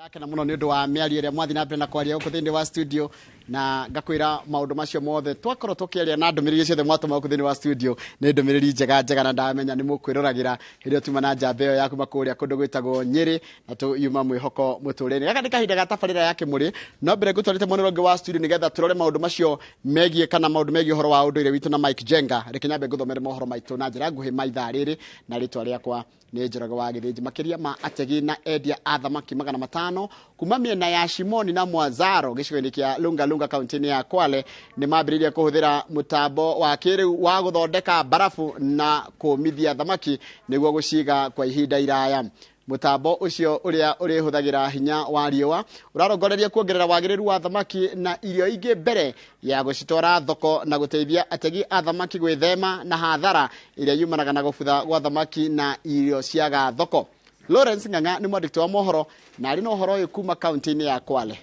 Ndakena mũno nĩ ũndũ wa mĩario ĩrĩa mwathiĩ na mbere na kwaria gũkũ thĩinĩ wa studio, na ngakwĩra maũndũ macio mothe twakorwo tũkĩaria na ndũmĩrĩri ciothe mwatũma gũkũ thĩinĩ wa studio nĩ ndũmĩrĩri njega njega, na ndamenya nĩ mũkwĩroragĩra hĩndĩ ĩyo tuma na njamba ĩyo ya kuma kũrĩa kũndũ gwĩtagwo Nyĩrĩ na tũyuma mwĩhoko mũtũrĩre. Gaka nĩ kahinda ga tabarĩra ya Kĩmũrĩ, no mbere ngũtwarĩte mwena ũrĩa ũngĩ wa studio nĩgetha tũrore maũndũ macio megiĩ kana maũndũ megiĩ ũhoro wa ũndũire witũ na Mike Jenga. Reke nyambe ngũthomere mohoro maitũ na njĩra nguhĩ ma ithaa rĩrĩ, na rĩtwa rĩakwa nĩ Njoroge wa Gĩthĩnji. Makĩria ma ategi na endia a thamaki 500 kuma mĩena ya Shimoni na Mwazaro gĩcigo-inĩ kĩa Lunga Lunga kaunti-inĩ ya Kwale nĩ mambĩrĩirie kũhũthĩra mũtambo wa kĩrĩu wa gũthondeka mbarabu na kũmithia thamaki nĩguo gũciga kwa ihinda iraya. Mũtambo ũcio ũrĩa ũrĩhũthagĩra hinya wa riũa ũrarongoreria kuongerera wagĩrĩru wa thamaki na irio ingĩ mbere ya gũcitwara thoko na gũteithia ategi a thamaki gwĩthema na hathara ĩrĩa yumanaga na gũbutha gwa thamaki na irio ciaga thoko. Lawrence Ng'ang'a nĩ mwandĩki wa mohoro na arĩ na ũhoro ũyũ kuma kaunti-inĩ ya Kwale.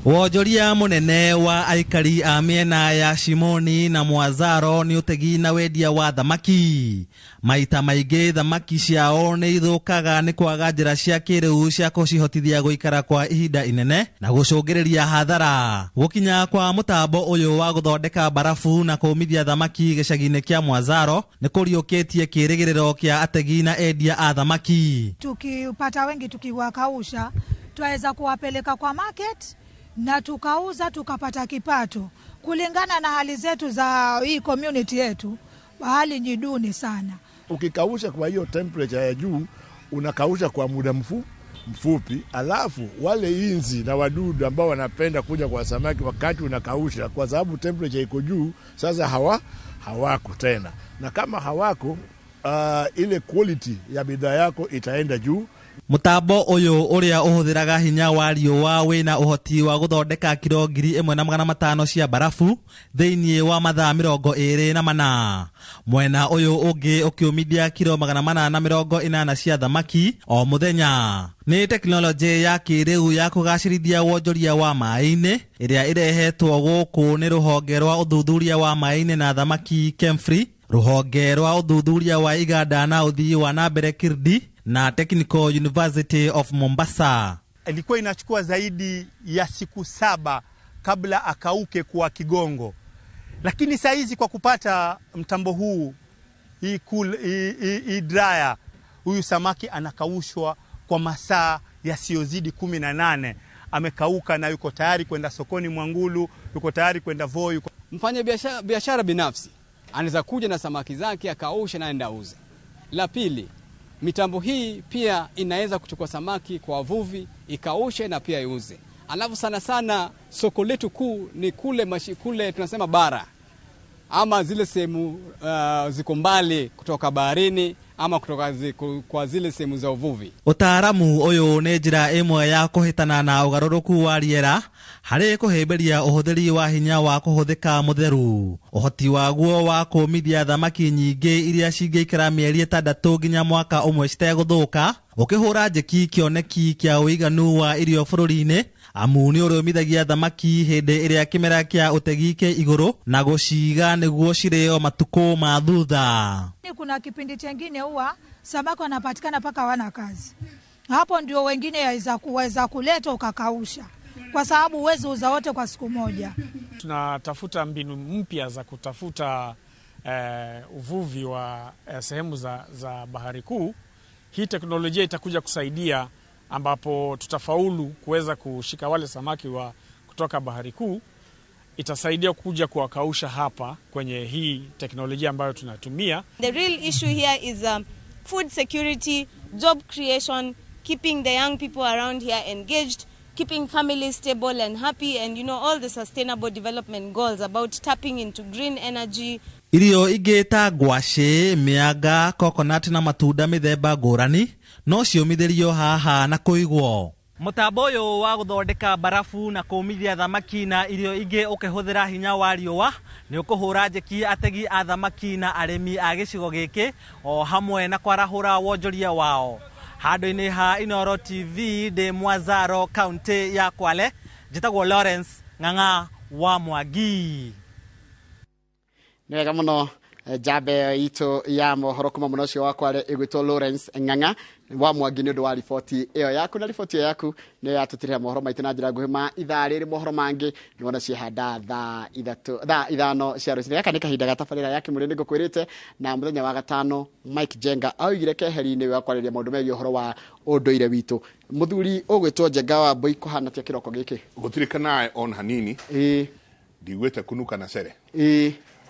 Wonjoria mũnene wa aikari a mĩena ya Shimoni na Mwazaro nĩ ũtegi na wendia wa thamaki. Maita maingĩ thamaki ciao nĩ ithũkaga nĩ kwaga njĩra cia kĩrĩu cia kũcihotithia gũikara kwa ihinda inene na gũcũngĩrĩria hathara. Gũkinya kwa mũtambo ũyũ wa gũthondeka mbarabu na kũmithia thamaki gĩcagi-inĩ kĩa Mwazaro nĩ kũriũkĩtie kĩrĩgĩrĩro kĩa ategi na endia a thamaki. Tukipata wengi tukiwakausha, twaweza kuwapeleka kwa market na tukauza tukapata kipato. Kulingana na hali zetu za hii community yetu, hali ni duni sana. Ukikausha kwa hiyo temperature ya juu, unakausha kwa muda mfupi, alafu wale inzi na wadudu ambao wanapenda kuja kwa samaki wakati unakausha, kwa sababu temperature iko juu, sasa hawako tena. Na kama hawako, ile quality ya bidhaa yako itaenda juu. Mũtambo ũyũ ũrĩa ũhũthĩraga hinya wa riũa wĩna ũhoti wa gũthondeka kiro 1500 cia mbarabu thĩinĩ wa mathaa 24. Mwena ũyũ ũngĩ ũkĩũmithia kiro 480 cia thamaki o mũthenya. Nĩ tekinoronjĩ ya kĩrĩu ya kũgacĩrithia wonjoria wa maĩ-inĩ ĩrĩa ĩrehetwo gũkũ nĩ rũhonge rwa ũthuthuria wa maĩ-inĩ na thamaki KEMFRI, rũhonge rwa ũthuthuria wa iganda na ũthii wa na mbere KIRDI na Technical University of Mombasa. Ilikuwa inachukua zaidi ya siku 7 kabla akauke kwa kigongo. Lakini saa hizi kwa kupata mtambo huu, hii cool, hii dryer, huyu samaki anakaushwa kwa masaa yasiyozidi 18. Amekauka na yuko tayari kwenda sokoni Mwangulu, yuko tayari kwenda Voi. Mfanya biashara binafsi anaweza kuja na samaki zake akausha na aende auze. La pili, mitambo hii pia inaweza kuchukua samaki kwa wavuvi ikaushe na pia iuze. Alafu sana sana soko letu kuu ni kule tunasema bara, ama zile sehemu ziko mbali kutoka baharini ama kutoka kwa zile sehemu za uvuvi. Utaaramu ũyũ nĩ njĩra ĩmwe ya kũhĩtana na ũgarũrũku wa rĩera harĩ kũhĩmbĩria ũhũthĩri wa hinya wa kũhũthĩka mũtheru. Ũhoti waguo wa kũmithia thamaki nyingĩ iria cingĩikara mĩeri 6 nginya mwaka ũmwe citegũthũka, ũkĩhũra njeki kĩoneki kĩa ũiganu wa irio bũrũri-inĩ, amu nĩ ũrĩũmithagia thamaki hĩndĩ ĩrĩa kĩmera kĩa ũtegi kĩ igũrũ na gũciga nĩguo cirĩo matukũ ma thutha. Kuna kipindi chengine huwa samaki wanapatikana paka wana kazi. Hapo ndio wengine waweza kuleta ukakausha, kwa sababu huwezi uza wote kwa siku moja. Tunatafuta mbinu mpya za kutafuta uvuvi wa sehemu za bahari kuu. Hii teknolojia itakuja kusaidia, ambapo tutafaulu kuweza kushika wale samaki wa kutoka bahari kuu. Itasaidia kuja kuwakausha hapa kwenye hii teknolojia ambayo tunatumia. The real issue here is food security, job creation, keeping the young people around here engaged, keeping families stable and happy, and all the sustainable development goals about tapping into green energy. Irio ingĩ ta ngwacĩ, mĩanga, coconut na matunda mĩthemba ngũrani no ciũmithĩrio haha na kũigwo. Mũtambo ũyũ wa gũthondeka mbarabu na kũmithia thamaki na irio ingĩ ũkĩhũthĩra hinya wa riũa nĩ ũkũhũra njeki ategi a thamaki na arĩmi a gĩcigo gĩkĩ o hamwe na kwarahũra wonjoria wao. Handũ-inĩ ha Inooro TV ndĩ Mwazaro, kaunti ya Kwale, njĩtagwo Lawrence Ng'ang'a wa Mwangi. Nĩ wega mũno. Njamba ĩyo itũ ya mohoro kuma mũno ũcio wa Kwale ĩgwĩtwo Lawrence Ng'ang'a wa Mwangi nĩ ũndũ wa riboti ĩyo yaku, na riboti ĩyo yaku nĩyo yatũtirĩra mohoro maitũ na njĩra nguhĩ ma ithaa rĩrĩ. Mohoro mangĩ nĩ wona ciehanda thaa ithatũ, thaa 5 cia rũcinĩ. Gaka nĩ kahinda ga tabarĩra ya Kĩmũrĩ, nĩngũkwĩrĩte na mũthenya wa gatano Mike Jenga aoigire keheri-inĩ wa kwarĩria maũndũ megiĩ ũhoro wa ũndũire witũ. Mũthuri ũgwĩtwo Njenga wa Mbũi, kũhana tia kĩroko gĩkĩ? Gũtirĩ kanae on hanini. Ndiguĩte kunuka na cere.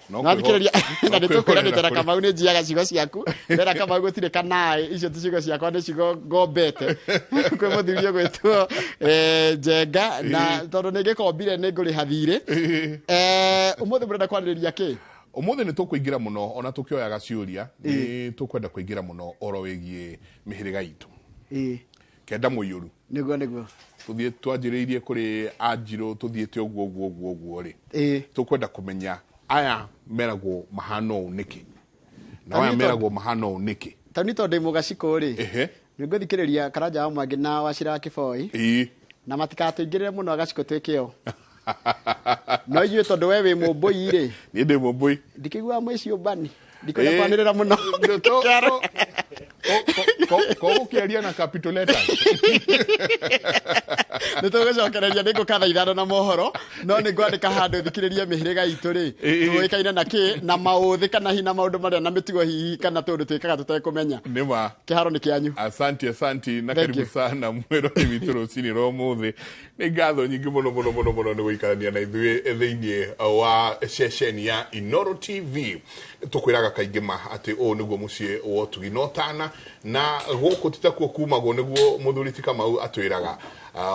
No Nathikĩrĩria na no nĩ tũkwĩranĩte kwĩhorera na kũrĩ. Kamau nĩ njiaga ciugo ciaku ndera Kamau gũtirĩ kanaĩ, icio ti ciugo ciakwa, nĩ ciugo ngombete kwĩ mũthuri ũgwĩtwo Njenga, na tondũ nĩ ngĩkombire nĩ ngũrĩha thirĩ. Ũmũthĩ mũrenda kwarĩrĩria kĩ? Ũmũthĩ nĩ tũkũingĩra mũno, ona tũkĩoyaga ciũria nĩ tũkwenda kũingĩra mũno ũhoro wĩgiĩ mĩhĩrĩga itũ kenda mũiyũru. Nĩguo. Tũthiĩ twanjĩrĩirie kũrĩ anjirũ, tũthiĩte ũguo ũguo ũguo ũguo rĩ, tũkwenda kũmenya aya meragwo mahana ũũ nĩkĩ na aya meragwo mahana ũũ nĩkĩ. Tondũ nĩ tondũ ndĩ mũgacikũ rĩ, nĩ ngũthikĩrĩria Karanja wa Mwangi na Wacira wa Kĩboi na matikatũingĩrĩre mũno agacikũ twĩke o no ithuĩ, tondũ we wĩ mũmbũi rĩ. Niĩ ndĩ mũmbũi. Ndikĩiguaga mwĩ ciũmbani, ndikwenda kwanĩrĩra mũno. Kogũkĩaria na capital letters. Nĩ tũgũcokereria nĩ ngũka thaa 5 na mohoro, no nĩ ngwandĩka handũ thikĩrĩrie mĩhĩrĩga itũ rĩ, tũĩkaine na kĩ na maũthĩ kana hihi na maũndũ marĩa na mĩtugo hihi kana tũndũ twĩkaga tũtekũmenya. Nĩ ma. Kĩharo nĩ kĩanyu. Asante, asanti na Thank karibu you. sana mwĩrori witũ rũcinĩ rwa ũmũthĩ. Nĩ ngatho nyingĩ mũno mũno mũno mũno nĩ gũikarania na ithuĩ thĩinĩ wa ceceni ya Inoro TV. Tũkwĩraga kaingĩ ma atĩ ũũ nĩguo mũciĩ wa ũtugi na ũtana, na gũkũ ti takuo kumagwo, nĩguo mũthuri ti Kamau atwĩraga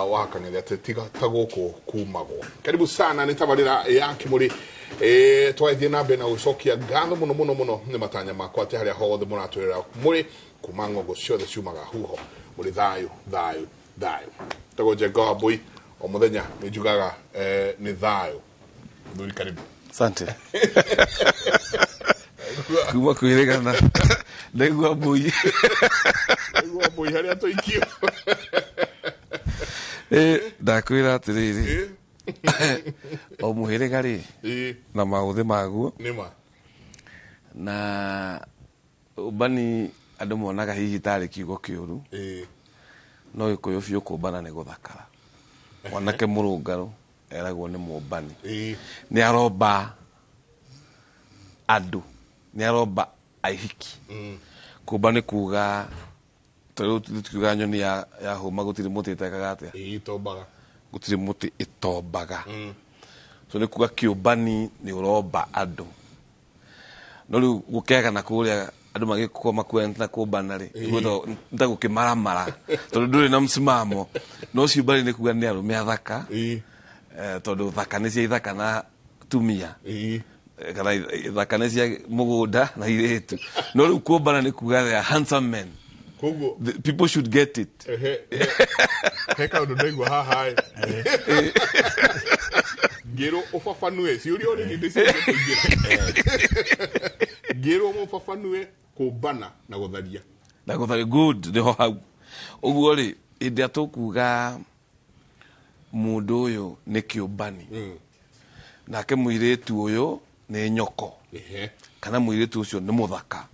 wa Kang'ethe atĩ tiga ta gũkũ kumagwo. Karibu sana, nĩ tabarĩra ya Kĩmũrĩ. Twagĩthiĩ na mbere na gũcokia ngatho mũno mũno mũno nĩ matanya makwa atĩ harĩa hothe mũratwĩrĩra mũrĩ kuma ng'ongo ciothe ciumaga huho mũrĩ thayũ thayũ thayũ. Tagwo Njenga wa Mbũi, o mũthenya nĩ njugaga nĩ thayũ. Mũthuri, karibu. Asante. Kuma kwĩrĩgana ndaigua mbũi. Ndaigua mbũi harĩa tũikio. Ndakwĩra atĩrĩrĩ, o mũhĩrĩga rĩ na maũthĩ maguo. Nĩ ma. Na ũmbani andũ monaga hihi tarĩ kiugo kĩũru, no gĩkũyũ biũ kũmbana nĩ gũthakara. Mwanake mũrũngarũ eragwo nĩ mũmbani, nĩ aromba andũ, nĩ aromba aihiki. Kũmba nĩ kuga tarĩu tukiuga nyoni ya hũma gũtirĩ mũtĩ ĩtekaga atĩa? Ĩtombaga. Gũtirĩ mũtĩ ĩtombaga. So nĩ kuga kĩũmbani nĩ ũromba andũ, no rĩu gũkegana kũrĩa andũ magĩkorwo makuanĩte na kũmbana rĩ, gwĩtagwo nĩ ta gũkĩmaramara tondũ ndũrĩ na msimamo. No ciũmbani nĩ kuga nĩ arũme athaka, tondũ thaka nĩ cia ithaka na tumia, kana ithaka nĩ cia mũgũnda na irĩtu. No rĩu kũmbana nĩ kuga they are handsome men. Koguo The people should get it. He kaũndũ ndaigua haha ĩ, ngĩrwo ũbabanue ciũria already ndĩ ciũria kũingĩra, ngĩrwo mũbabanue kũmbana na gũtharia. Na gũtharia, good, nĩho hau ũguo rĩ, hĩndĩ ĩrĩa tũkuga mũndũ ũyũ nĩ kĩũmbani, nake mũirĩtu ũyũ nĩ nyoko, kana mũirĩtu ũcio nĩ mũthaka,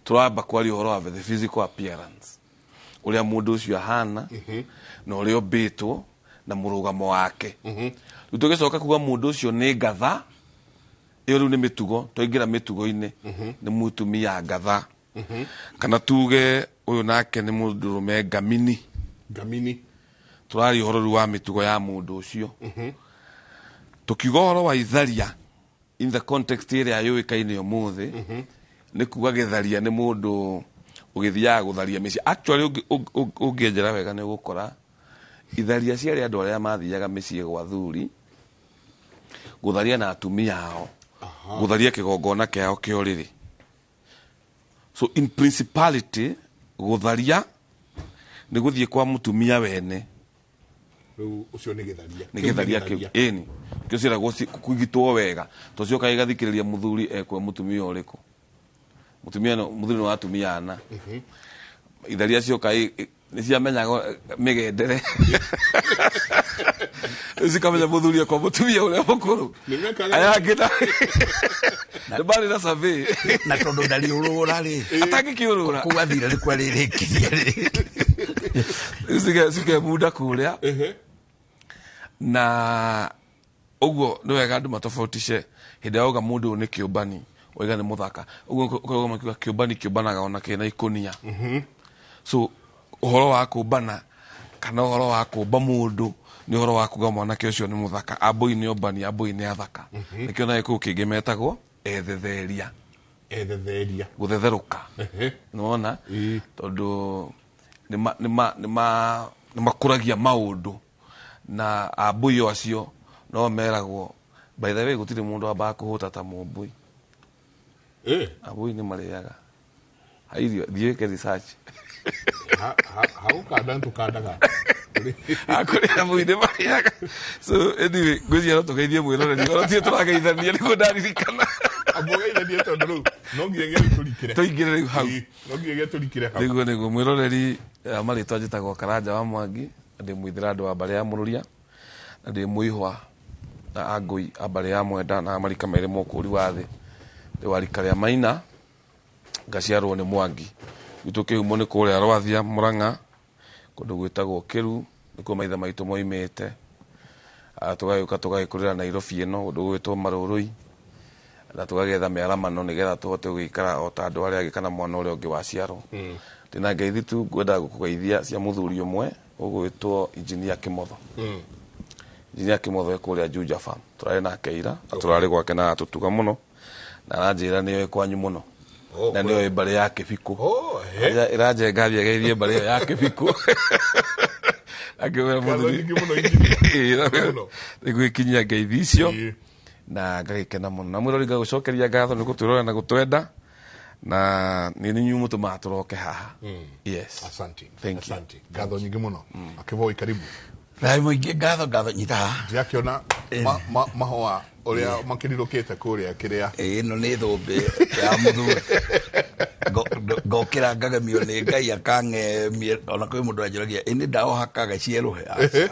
tũramba kwaria ũhoro wa the physical appearance, ũrĩa mũndũ ũcio ahana na ũrĩa ũmbĩtwo na mũrũgamo wake. Rĩu tũgĩcoka kuga mũndũ ũcio nĩ ngatha, ĩyo rĩu nĩ mĩtugo, twaingĩra mĩtugo-inĩ, nĩ mũtumia ngatha, kana tuge ũyũ nake nĩ mũndũrũme ngamini. Ngamini. Tũraria ũhoro rĩu wa mĩtugo ya mũndũ ũcio. Tũkiuga ũhoro wa itharia in the context ĩrĩa yũĩkaine ũmũthĩ, nĩ kuga gĩtharia nĩ mũndũ ũgĩthiaga gũtharia mĩciĩ. Actually ũngĩenjera wega nĩ ũgũkora itharia ciarĩ andũ arĩa mathiaga mĩciĩ gwa thuri gũtharia na atumia ao, gũtharia kĩgongona kĩao kĩa ũrĩrĩ. So in principality gũtharia nĩ gũthiĩ kwa mũtumia wene. Rĩu ũcio nĩ gĩtharia. Nĩ gĩtharia kĩu, ĩni kĩo ciĩragwo kũgitwo wega to cioka gĩgathikĩrĩria mũthuri ekwe mũtumia ũrĩkũ, mũtumia no mũthuri nĩ wa atumia ana. Itharia cioka nĩ ciamenyaga mĩgendere. Rĩu cikamenya mũthuri akwa mũtumia ũrĩa mũkũrũ. Nĩmekaga- Aya angĩ na nĩ marĩ na survey. Na tondũ ndariũrũra rĩ. Atangĩkĩũrũra. Kũu athire nĩ kwarĩrĩkirie rĩ. Rĩu cikemunda kũrĩa. Na ũguo nĩ wega andũ matofautishe hĩndĩ ĩrĩa wauga mũndũ ũyũ nĩ kĩũmbani waiga nĩ mũthaka ũguo ũkoragwo makiuga kĩũmbani kĩũmbanaga ona kĩna ikũnia. So ũhoro wa kũmbana kana ũhoro wa kũmba mũndũ nĩ ũhoro wa kuga mwanake ũcio nĩ mũthaka. Ambũi nĩ ombani, ambũi nĩ athaka. Nĩkĩo na gĩkũyũ kĩngĩ metagwo ethetheria. Ethetheria. Gũthetherũka. Nĩwona? Tondũ nĩmakũragia maũndũ na ambũi o acio no meragwo by the way gũtirĩ mũndũ wambaga kũhũta ta mũmbũi. Ambũi nĩ marĩaga irio, thiĩ wĩke research. Hau kanda nĩtũkandaga. Kũrĩ ambũi nĩ marĩaga. So anyway, ngwĩciria no tũgeithie mwĩroreri ona tirĩ tũrageithania nĩguo ndaririkana. Amũgeithanie tondũ rĩu no nginya gĩtũrikĩre. Tũingĩre rĩu hau. No nginya gĩtũrikĩre hau. Nĩguo mwĩroreri, marĩtwa njĩtagwo Karanja wa Mwangi, na ndĩ mũithĩra andũ wa mbarĩ ya Mũrũria, na ndĩ mũihwa na angũi a mbarĩ ya Mwenda na marika merĩ mũkũri wa thĩ. Ndĩ wa rika rĩa Maina, ngaciarwo nĩ Mwangi. Gwitũ kĩhumo nĩ kũrĩa Rwathia, Mũrang'a, kũndũ gwĩtagwo Kĩru, nĩkuo maithe maitũ moimĩte. Tũgagĩũka tũgagĩkũrĩra Nairobi ĩno, kũndũ gwĩtwo Marũrũi, na tũgagĩetha mĩaramano nĩgetha tũhote gũgĩikara o ta andũ arĩa angĩ kana mwana ũrĩa ũngĩ waciarwo. Ndĩna ngeithi tu ngwendaga gũkũgeithia cia mũthuri ũmwe ũgwĩtwo Engineer Kĩmotho. Engineer Kĩmotho e kũrĩa Juja Farm. Tũrarĩ nake ira, na tũrarĩ gwake na aratũtuga mũno, na aranjĩra nĩoĩ kwanyu mũno. Na nĩoĩ mbarĩ ya Kĩbikũ. Ĩranjenga thiĩ ageithie mbarĩ ĩyo ya Kĩbikũ. Akĩmwĩra mũthuri. Nĩgwĩkinyia ngeithi icio. Na ngagĩkena mũno. Na mwĩrori ngagũcokeria ngatho nĩ gũtwĩrorera na gũtwenda. Na nĩ inyuĩ mũtũmaga tũroke haha. Yes. Asante. Thank you. Asante. Ngatho nyingĩ mũno. Akĩboi karibu. Thayũ mũingĩ, ngatho, ngatho nyita haha. Ndirakĩona mahũa ũrĩa makĩrirũkĩte kũrĩa kĩrĩa. Ĩno nĩ thũmbĩ ya mũthuri. Ngokĩra ngagemio nĩ Ngai akang'emia, ona kwĩ mũndũ anjũragia, ĩ nĩ ndawa hakaga cierũhe? Aca.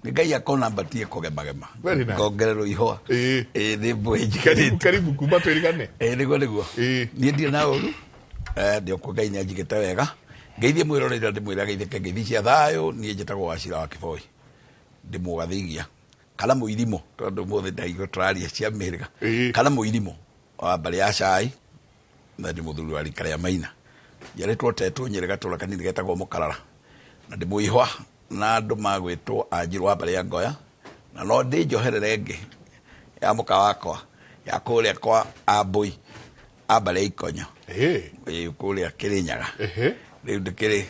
Nĩ Ngai akona mbatie kũgemagema. Very nice. Ngongererwo ihũa. Ĩ nĩ mbũĩ njikarĩte. Karibu, karibu, kuma twĩrigane. Ĩ nĩguo, nĩguo. Niĩ ndirĩ na ũru. Ndĩ okuo Ngai nĩanjigĩte wega. Ngeithie mwĩroreri na ndĩmwĩre ageithĩke ngeithi cia thayũ. Niĩ njĩtagwo Wachira wa Kĩboi. Ndĩ mũgathigia kana mũirimũ, tondũ ũmũthĩ ndaigua tũraria cia mĩhĩrĩga. Kana mũirimũ wa mbarĩ ya Cai, na ndĩ mũthuri wa rika rĩa Maina. Njiarĩtwo Tetũ Nyĩrĩ, gatũra kanini getagwo Mũkarara. Na ndĩ mũihwa na andũ magwĩtwo Anjirũ wa mbarĩ ya Ngoya. Na no ndĩ njoherere ĩngĩ ya mũka wakwa ya kũrĩa kwa Ambũi a mbarĩ ya Ikonyo. Ĩ, kũrĩa Kĩrĩnyaga. Rĩu ndĩkĩrĩ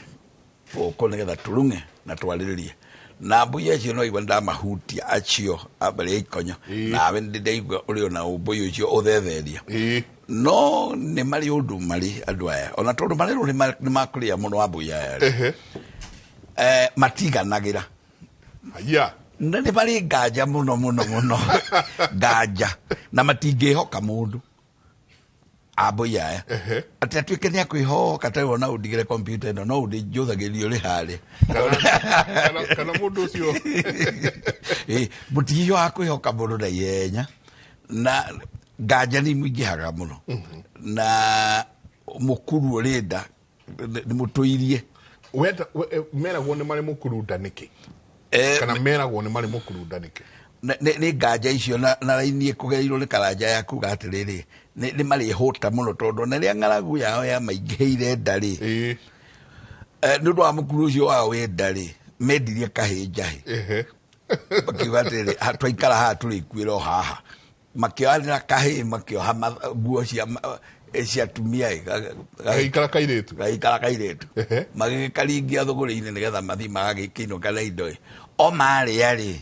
gũkũ nĩgetha tũrung'e na twarĩrĩrie. Na mbũi acio no igua ndamahutia acio a mbarĩ ya Ikonyo. Nawe nĩ ndaigua ũrĩ ona ũmbũi ũcio ũthetheria. No nĩ marĩ ũndũ marĩ andũ aya. Ona tondũ marerwo nĩ makũrĩa mũno ambũi aya rĩ. Matiganagĩra. Haya. Na nĩ marĩ nganja mũno mũno mũno. Nganja. Na matingĩhoka mũndũ. Ambũi aya. Atĩ atuĩke nĩ akwĩhoka ta wona ũndigĩre kompiuta ĩno, no ũndĩnjũthagĩrie ũrĩ harĩa. Kana mũndũ ũcio. Mũtihiũhaga kwĩhoka mũndũ na ihenya. Na nganja nĩ imũingĩhaga mũno. Na mũkuru ũrĩ nda, nĩ mũtũirie. Meragwo nĩ marĩ mũkuru nda nĩkĩ? Kana meragwo nĩ marĩ mũkuru nda nĩkĩ? Nĩ nganja icio na raini ĩkũgereirwo nĩ karanja ya kuga atĩrĩrĩ, nĩ marĩhũta mũno tondũ na rĩrĩa ng'aragu yao yamaingĩhĩire nda rĩ, nĩ ũndũ wa mũkuru ũcio wao wĩ nda rĩ, mendirie kahĩĩ njahĩ. Makiuga atĩrĩrĩ, twaikara haha tũrĩkuĩra o haha. Makĩohanĩra kahĩĩ, makĩoha nguo cia atumia ĩ, Gagĩikara kairĩtu. Gagĩikara kairĩtu. Magĩgĩkaringia thũgũrĩ-inĩ nĩgetha mathiĩ magagĩkĩinũka na indo ĩ. O marĩa rĩ,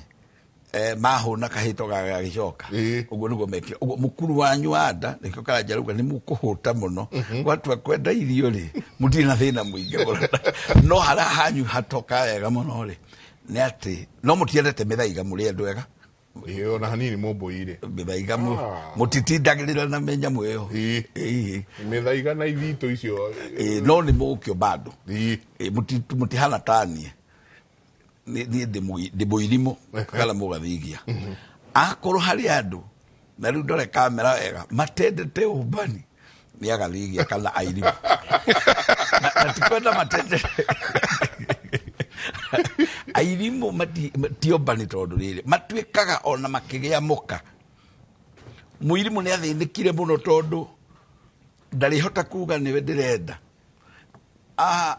mahũna kahĩĩ to gagagĩcoka. Ũguo nĩguo mekire. Ũguo mũkuru wanyu wa nda, nĩkĩo karanja rauga nĩ mũkũhũta mũno. Gwatua kwenda irio rĩ, mũtirĩ na thĩna mũingĩ mũno. No harĩa hanyu hatoka wega mũno rĩ, nĩ atĩ no mũtiendete mĩthaiga, mũrĩ andũ ega. Ĩĩ, ona hanini mũmbũi rĩ. Mĩthaiga mũtitindagĩrĩra na mĩnyamũ ĩyo. Mĩthaiga na ithitũ icio. No nĩ mũgũkĩũmba andũ. Mũtihana ta niĩ. Niĩ ndĩ mũirimũ kana mũgathigia. Akorwo harĩ andũ na rĩu ndore kamera wega matendete ũmbani nĩ agathigia kana airimũ. Na ti kwenda matendete airimũ ti ũmbani tondũ rĩrĩ matuĩkaga ona makĩgĩa mũka. Mũirimũ nĩ athĩnĩkire mũno tondũ ndarĩhota kuga nĩwe ndĩrenda.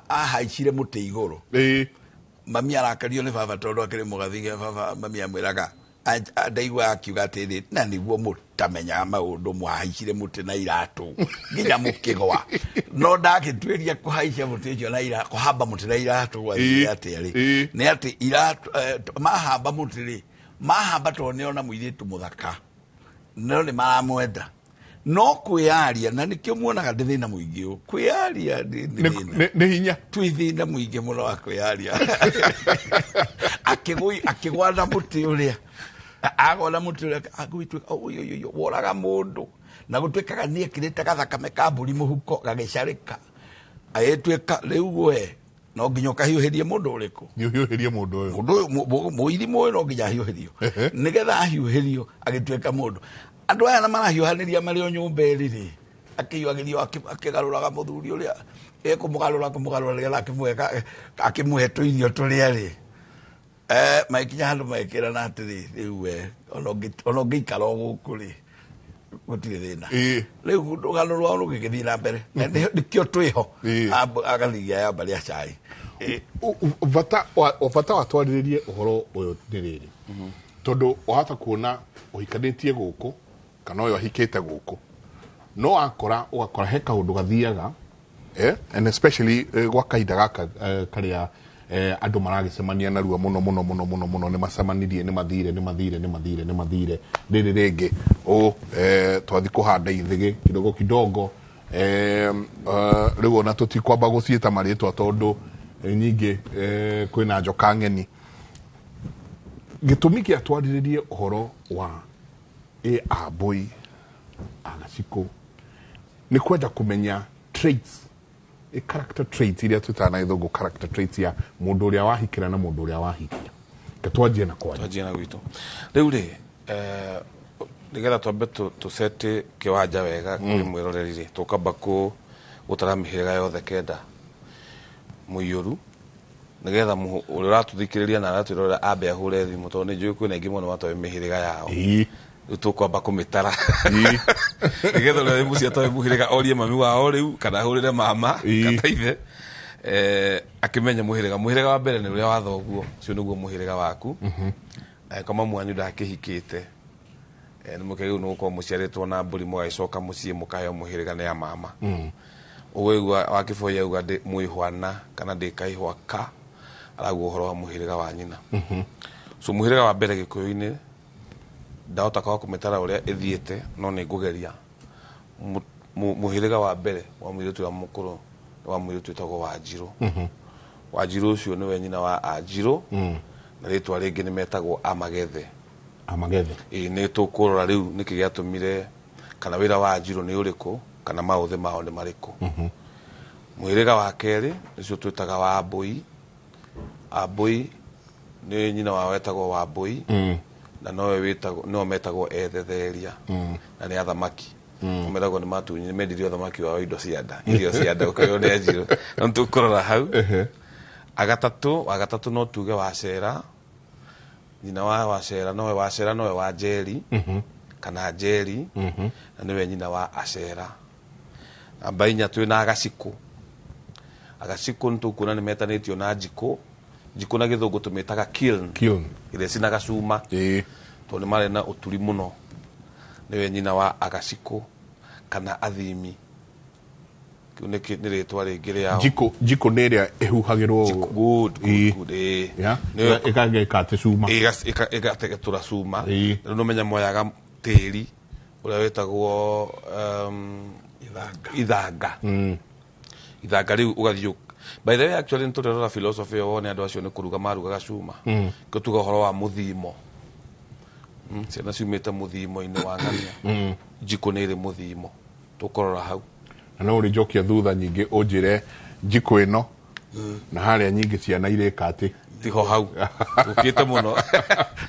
Ahaicire mũtĩ igũrũ. Mami arakario nĩ baba tondũ akĩrĩ mũgathigia baba mami amwĩraga ndaigua akiuga atĩrĩ na nĩguo mũtamenyaga maũndũ mwahaicire mũtĩ na iratũ nginya mũkĩgwa no ndagĩtuĩria kũhaica mũtĩ ũcio na iratũ kũhamba mũtĩ na iratũ gwathire atĩa rĩ nĩ atĩ iratũ mahamba mũtĩ rĩ mahamba tondũ nĩona mũirĩtu mũthaka no nĩ maramwenda no kwĩyaria na nĩkĩo muonaga ndĩ thĩna mũingĩ ũũ kwĩyaria nĩ hinya twĩ thĩna mũingĩ mũno wa kwĩyaria akĩgwa na mũtĩ ũrĩa agwa na mũtĩ ũrĩa agũituĩka ũyũyũyũ woraga mũndũ na gũtuĩkaga nĩ ekĩrĩte gathakame ka mbũri mũhuko gagĩcarĩka agĩtuĩka rĩu we no nginya ũkahiũhĩrie mũndũ ũrĩkũ hiũhĩrie mũndũ ũyũ mũndũ ũyũ mũirimũ ũyũ no nginya ahiũhĩrio nĩgetha ahiũhĩrio agĩtuĩka mũndũ andũ aya na marahiũhanĩria marĩ o nyũmba ĩrĩ rĩ akĩhiũhagĩrio akĩgarũraga mũthuri ũrĩa ekũmũgarũra kũmũgarũra nĩgetha akĩmũhe tũirio tũrĩa rĩ magĩkinya handũ magĩkĩrana atĩrĩ rĩu we ona ũngĩikara o gũkũ rĩ gũtirĩ thĩna rĩu rũgano rwao rũgĩgĩthiĩ na mbere nĩkĩo twĩho agathigia ya mbarĩ ya cai bata watwarĩrĩrie ũhoro ũyũ nĩ rĩrĩ tondũ wahota kuona ũhikanĩtie gũkũ kana ũyũ ahikĩte gũkũ no akora ũgakora he kaũndũ gathiaga and especially gwa kahinda gaka karĩa andũ maragĩcemania narua mũno mũno mũno mũno mũno nĩ macemanirie nĩ mathire nĩ mathire nĩ mathire nĩ mathire rĩrĩ rĩngĩ twathi kũhanda ithĩgĩ kidogo kidogo rĩu ona tũtikwamba gũciĩta marĩtwa tondũ nyingĩ kwĩna njoka ng'eni gĩtũmi kĩa twarĩrĩrie ũhoro wa Ambũi Agacikũ nĩ kwenda kũmenya traits character traits iria twĩtaga na gĩthũngũ character traits ya mũndũ ũrĩa wahikĩra na mũndũ ũrĩa wahikia. Twanjie na kwanyu. Twanjie na gwitũ. Rĩu rĩ nĩgetha twambe tũcete kĩwanja wega kũrĩ mwĩroreri rĩ tũkamba gũtara mĩhĩrĩga yothe kenda mũiyũru nĩgetha ũrĩa ũratũthikĩrĩria na aratwĩrorera ambe ahũre thimũ tondũ nĩ njũĩ kwĩna aingĩ mũno matoĩ mĩhĩrĩga yao rĩu tũkwamba kũmĩtara nĩgetha ũrĩa wĩ mũciĩ atoĩ mũhĩrĩga orie mami wao rĩu kana ahũrĩre mama kana ithe akĩmenye mũhĩrĩga. Mũhĩrĩga wa mbere nĩ ũrĩa wa thoguo, ũcio nĩguo mũhĩrĩga waku. Angĩkorwo mamu wanyu ndakĩhikĩte nĩ mũkĩagĩrĩirwo nĩ gũkorwo mũciarĩtwo na mbũri mũgagĩcoka mũciĩ mũkaheo mũhĩrĩga nĩ ya mama. Ũguo aigua wa Kĩboi auga ndĩ mwĩhwana kana ndĩ kaihwa ka arauga ũhoro wa mũhĩrĩga wa nyina. So mũhĩrĩga wa mbere Gĩkũyũ-inĩ ndahota kwaga kũmĩtara ũrĩa ĩthiĩte no nĩ ngũgeria. Mũhĩrĩga wa mbere wa mũirĩtu ũrĩa mũkũrũ nĩ wa mũirĩtu wĩtagwo Wanjirũ. Wanjirũ ũcio nĩwe nyina wa Anjirũ na rĩtwa rĩngĩ nĩ metagwo Amagethe. Amagethe. Ĩĩ nĩ tũkũrora rĩu nĩkĩ gĩatũmire kana wĩra wa Anjirũ nĩ ũrĩkũ kana maũthĩ mao nĩ marĩkũ. Mũhĩrĩga wa kerĩ nĩcio twĩtaga wa Ambũi. Ambũi nĩ nyina wao etagwo Wambũi na nowe wĩtagwo no metagwo Ethetheria na nĩ athamaki. Meragwo nĩ matunyi nĩ mendirie ũthamaki wao indo cia nda irio cia nda ũkĩoywo nĩ Anjirũ no tũkũrora hau. Agatatũ wa gatatũ no tuge Wacera nyina wa Wacera nowe Wacera nowe wa Njeri kana Njeri na nĩwe nyina wa Acera. Namba inya twĩna Agacikũ. Agacikũ nĩ tũkuona nĩ metanĩtio na njikũ. Njikũ na gĩthũngũ tũmĩtaga kiln. Kiln. Ĩrĩa ĩcinaga cuma. Tondũ nĩ marĩ na ũturi mũno. Nĩwe nyina wa Agacikũ kana Athimi. Kĩu nĩ rĩtwa rĩngĩ rĩao. Njikũ nĩ ĩrĩa ĩhuhagĩrwo. Good, good, good. Ĩkageka atĩ cuma. Ĩgatetũra cuma. Rĩu nĩ ũmenya moyaga tĩri ũrĩa wĩtagwo ithanga. Ithanga rĩu ũgathiĩ by the way actually nĩ tũrĩrora philosophy ĩyo wone andũ acio nĩ kũruga marugaga cuma. Kĩo tuga ũhoro wa mũthimo. Ciana ciumĩte mũthimo-inĩ wa ng'ania. Njikũ nĩ ĩrĩ mũthimo. Tũkũrora hau. Na no ũrĩnjokia thutha nyingĩ ũnjĩre njikũ ĩno Na harĩa nyingĩ ciana irĩka atĩ tiho hau ũkĩte mũno.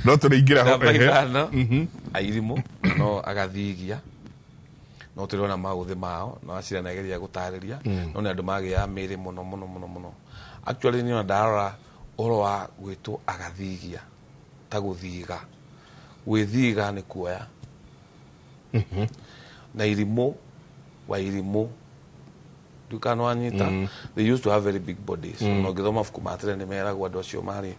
No tũrĩingĩra ho. Namba Ehe. 5, airimũ no agathigia, no tũrĩona maũthĩ mao no acira nageria gũtarĩria. No nĩ andũ magĩaga mĩrĩ mũno mũno mũno mũno. Actually, niĩ ona ndarora ũhoro wa gwĩtwo agathigia ta gũthiga, gwĩthiga nĩ kuoya na irimũ wa irimũ ndukana wanyita. They used to have very big bodies. Ona ũngĩthoma mabuku ma tene nĩ meragwo andũ acio marĩ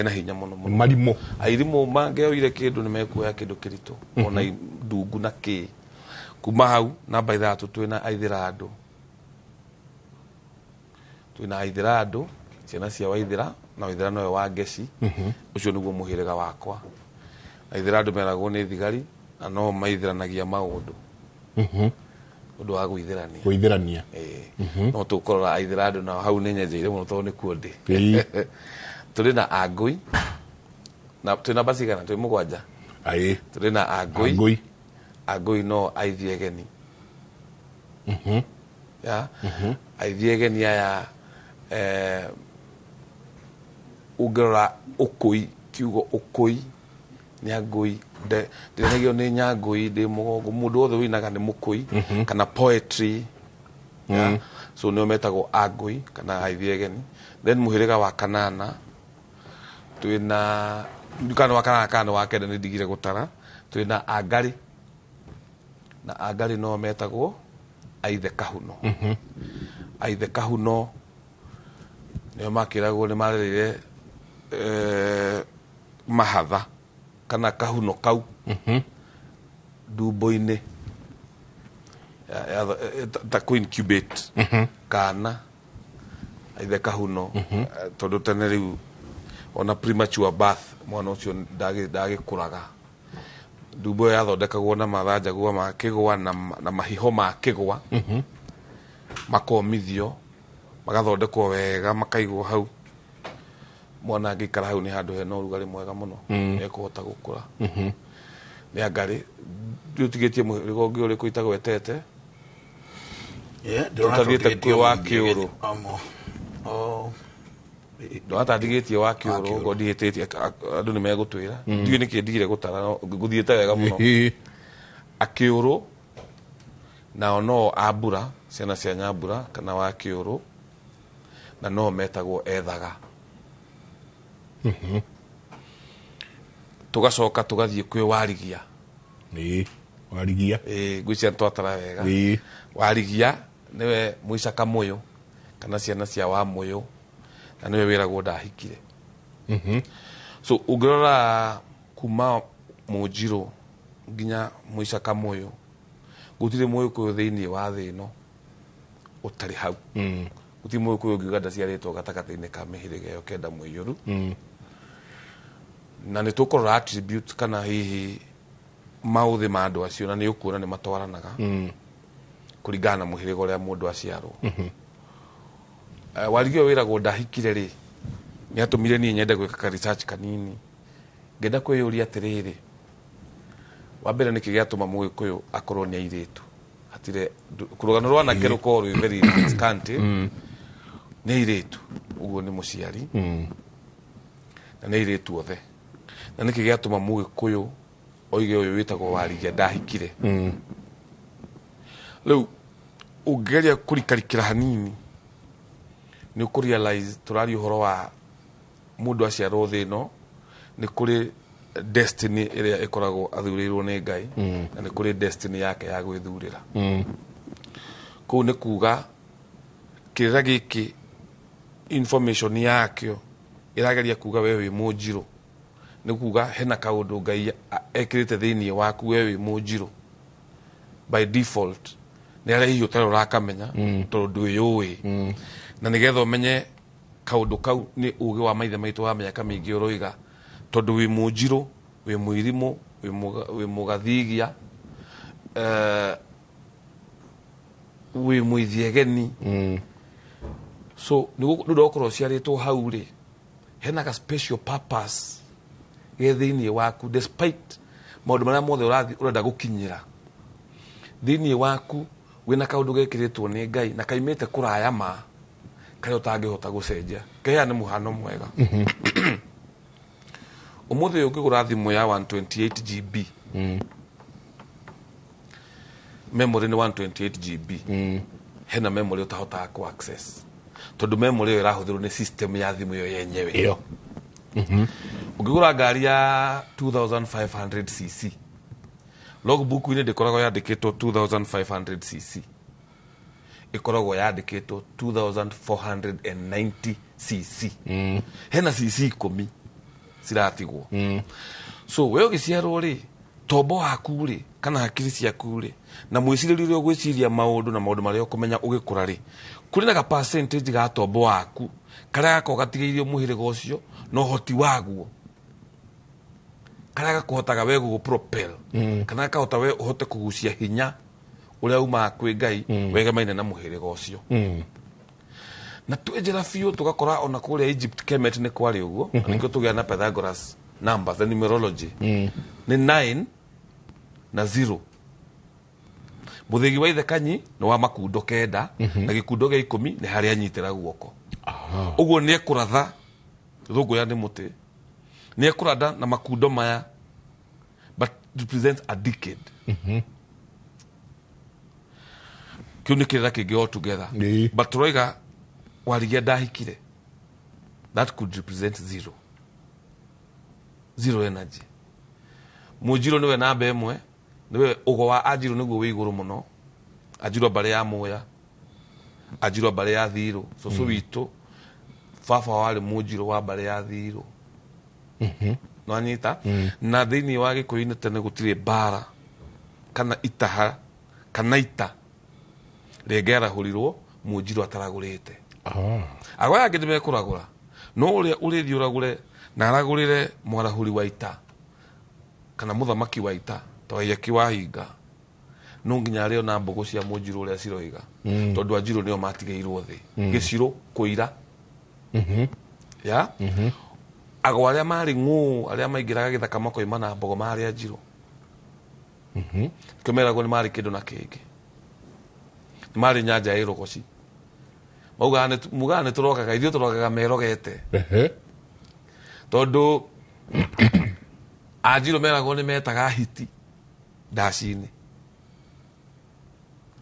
na hinya mũno mũno. Marimũ. Airimũ mangĩoire kĩndũ nĩ mekuoya kĩndũ kĩritũ ona ndungu na kĩ. Kuma hau namba 3 twĩna aithĩra andũ, twĩna aithĩra andũ, ciana cia Waithĩra, na Waithĩra nowe wa Ngeci. Ũcio nĩguo mũhĩrĩga wakwa. Aithĩra andũ meragwo nĩ thigari na no maithĩranagia maũndũ, ũndũ wa gwĩthĩrania. Gwĩthĩrania. Ĩĩ. No tũkũrora aithĩra andũ nao hau nĩ nyenjeire mũno tondũ nĩkuo ndĩ. Tũrĩ na angũi na twĩ namba cigana? Twĩ 7. Aĩ. Tũrĩ na angũi. Angũi. Angũi no aithi egeni ya aithi egeni aya. Ũngĩrora ũkũi, kiugo ũkũi nĩ angũi. Ndĩrenagio nĩ nyangũi ndĩ mũgongo, mũndũ wothe ũinaga nĩ mũkũi kana poetry ya. So nĩo metagwo angũi kana aithi egeni. Then mũhĩrĩga wa kanana twĩna, kana wa kanana kana wa kenda, nĩ ndigire gũtara, twĩna angarĩ, na angarĩ no metagwo aithe kahuno. Aithe kahuno nĩo makĩragwo nĩ marereire mahatha kana kahuno kau ndumbo-inĩ ta kũ-incubate kana aithe kahuno. Tondũ tene rĩu ona premature birth, mwana ũcio ndagĩkũraga, ndumbo ĩyo yathondekagwo na mathanjagua ma kĩgwa na mahiho ma kĩgwa, makomithio, magathondekwo wega, makaigwo hau. Mwana angĩikara hau nĩ handũ hena ũrugarĩ mwega mũno, ekũhota gũkũra. Nĩ angarĩ. Ũtigĩtie mũhĩrĩga ũngĩ ũrĩkũ itagwetete? Tũtathiĩte kwĩ wa kĩũrũ. Ndwatandigĩtie wa kĩũrũ ngo ndihĩtĩtie, andũ nĩ megũtwĩra. Ndiũĩ nĩkĩ ndigire gũtara, no gũthiĩte wega mũno. Akĩũrũ nao no ambura, ciana cia nyambura kana wa kĩũrũ, na no metagwo ethaga. Tũgacoka tũgathiĩ kwĩ warigia. Ĩĩ, warigia. Ĩĩ, ngwĩciria nĩtwatara wega. Warigia nĩwe mũica kamũyũ kana ciana cia wa mũyũ, na nĩwe wĩragwo ndahikire. So ũngĩrora kuma mũnjirũ nginya mũica kamũyũ, gũtirĩ mũgĩkũyũ thĩinĩ wa thĩ ĩno ũtarĩ hau. Gũtirĩ mũgĩkũyũ ũngiuga ndaciarĩtwo gatagatĩ-inĩ ka mĩhĩrĩga ĩyo 9 mũiyũru. Na nĩ tũkũrora attribute kana hihi maũthĩ ma andũ acio, na nĩ ũkuona nĩ matwaranaga kũringana na mũhĩrĩga ũrĩa mũndũ aciarwo. Warigia ũyũ wĩragwo ndahikire rĩ, nĩ atũmire niĩ nyende gwĩka ka research kanini, ngenda kwĩyũria atĩrĩrĩ, wa mbere, nĩkĩ gĩatũma mũgĩkũyũ akorwo nĩ airĩtu? Hatirĩ rũgano rwa anake rũkorwo rwĩ very scanty. Nĩ airĩtu ũguo nĩ mũciari na nĩ airĩtu othe, na nĩkĩ gĩatũma mũgĩkũyũ oige ũyũ wĩtagwo warigia ndahikire? Rĩu ũngĩgeria kũrikarikĩra hanini nĩ ũkũrealize tũraria ũhoro wa mũndũ aciarwo thĩ ĩno, nĩ kũrĩ destiny ĩrĩa ĩkoragwo athurĩirwo nĩ Ngai, na nĩ kũrĩ destiny yake ya gwĩthurĩra. Kũu nĩ kuga kĩrĩra gĩkĩ, information yakĩo ĩrageria kuga we wĩ mũnjirũ, nĩ kuga hena kaũndũ Ngai ekĩrĩte thĩinĩ waku. We wĩ mũnjirũ by default, nĩ arĩa hihi ũtarĩ ũrakamenya tondũ ndwĩyũĩ. Na nĩgetha ũmenye kaũndũ kau nĩ ũgĩ wa maithe maitũ wa mĩaka mĩingĩ ũroiga, tondũ wĩ mũnjirũ, wĩ mũirimũ, wĩ mũgathigia, wĩ mũithiegeni. So nĩ ũndũ wa gũkorwo ũciarĩtwo hau rĩ, hena ga special purpose ge thĩinĩ waku, despite maũndũ marĩa mothe ũrenda gũkinyĩra. Thĩinĩ waku wĩna kaũndũ gekĩrĩtwo nĩ Ngai na kaimĩte kũraya ma Karĩa ũtangĩhota gũcenjia. Keheane mũhano mwega. Ũmũthĩ ũyũ ũngĩgũra thimũ ya 128 GB, memory nĩ 128 GB, hena memory ũtahotaga ku access tondũ memory ĩyo ĩrahũthĩrwo nĩ system ya thimũ ĩyo yenyewe. Ĩyo. Ũngĩgũra ngari ya 2500 cc, logbook-inĩ ndĩkoragwo yandĩkĩtwo 2500 cc, ĩkoragwo yandĩkĩtwo 2490 cc. Hena cc 10 ciratigwo. So we ũgĩciarwo rĩ, tombo waku rĩ, kana hakiri ciaku rĩ, na mwĩcirĩrie ũrĩa ũgwĩciria maũndũ na maũndũ marĩa ũkũmenya ũgĩkũra rĩ, kũrĩ na ga percentage ga tombo waku karĩa gakoragwo gatigĩirio mũhĩrĩga ũcio na ũhoti waguo, karĩa gakũhotaga we gũgũ propel, kana gakahota we ũhote kũgucia hinya ũrĩa umaga kwĩ Ngai wegemaine na mũhĩrĩga ũcio. Na twenjera biũ tũgakora ona kũrĩa Egypt Kemet nĩ kwarĩ ũguo. Na nĩkĩo tũgĩa na Pythagoras numbers, the numerology nĩ 9 na 0. Mũthĩgi wa ithe Kanyi nĩ wa makundo 9, na gĩkundo gĩa 10 nĩ harĩa anyitĩra guoko. Ũguo nĩ ekũratha thũngũya nĩ mũtĩ, nĩ ekũratha na makundo maya, but represents a decade. Kĩu nĩ kĩrĩra kĩngĩ altogether. But tũroiga Warigia ndahikire, that could represent zero, zero energy. Mũnjirũ nĩwe namba 1, nĩwe ũgo wa Anjirũ nĩguo wĩ igũrũ mũno. Anjirũ mbarĩ ya Mũya, Anjirũ mbarĩ ya Thirũ, cũcũ witũ baba warĩ Mũnjirũ wa mbarĩ ya Thirũ. Nwanyita? Na thĩinĩ wa Gĩkũyũ-inĩ tene gũtirĩ mbara kana itaha kana ita rĩngĩarahũrirwo Mũnjirũ ataragũrĩte. Agwa angĩ nĩ mekũragũra, no ũrĩa ũrĩthiĩ ũragũre na aragũrĩre mwarahũri wa ita kana mũthamaki wa ita ta Waiyaki wa Hinga, no nginya arĩo na mbũgũ cia Mũnjirũ ũrĩa ciroiga, tondũ Anjirũ nĩo matigĩirwo thĩ gĩcirũ kũira. Ya agwa arĩa marĩ ng'ũ, arĩa maingĩraga gĩthaka makoima na mbogo, marĩ Anjirũ. Kĩo meragwo nĩ marĩ kĩndũ na kĩngĩ, nĩ marĩ nyanja ya irogoci. Maugaga nĩ tũrogaga, ithuĩ tũrogaga merogete. Tondũ Anjirũ meragwo nĩ metaga hiti ndaci-inĩ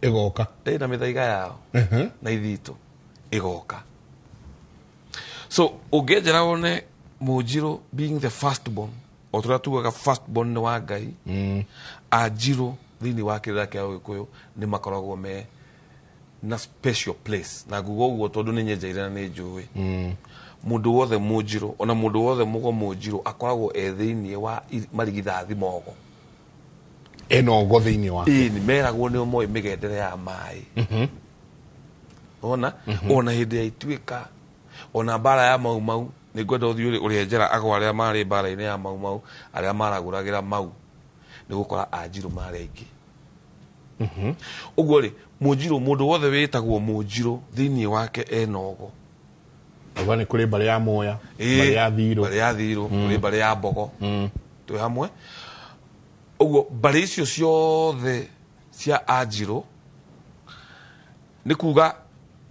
ĩgoka ĩna mĩthaiga yao na ithitũ ĩgoka. So ũngĩenjera wone Mũnjirũ being the first born, o tũrĩa tugaga first born nĩ wa Ngai, Anjirũ thĩinĩ wa kĩrĩra kĩa Ũgĩkũyũ nĩ makoragwo me na special place. Na nguga ũguo tondũ nĩ nyenjeire na nĩ njũĩ mũndũ wothe Mũnjirũ, ona mũndũ wothe mũgo Mũnjirũ akoragwo e thĩinĩ wa marigithathi mogo. Ena ũgo thĩinĩ wake. Ĩĩ, nĩ meragwo nĩo moĩ mĩgendere ya maĩ. Ona ona hĩndĩ ya ituĩka, ona mbara ya Mau Mau, nĩ ngwenda ũthiĩ ũrĩenjera agwa arĩa marĩ mbara-inĩ ya Mau Mau, arĩa maragũragĩra Mau, nĩ gũkora Anjirũ marĩ aingĩ. Ũguo rĩ, Mũnjirũ, mũndũ wothe wĩtagwo Mũnjirũ thĩinĩ wake ena ũgo. Uga nĩ kũrĩ mbarĩ ya Moya, mbarĩ ya Thirũ, mbarĩ ya Thirũ, kũrĩ mbarĩ ya Mbogo, twĩ hamwe. Ũguo mbarĩ icio ciothe cia Anjirũ nĩ kuga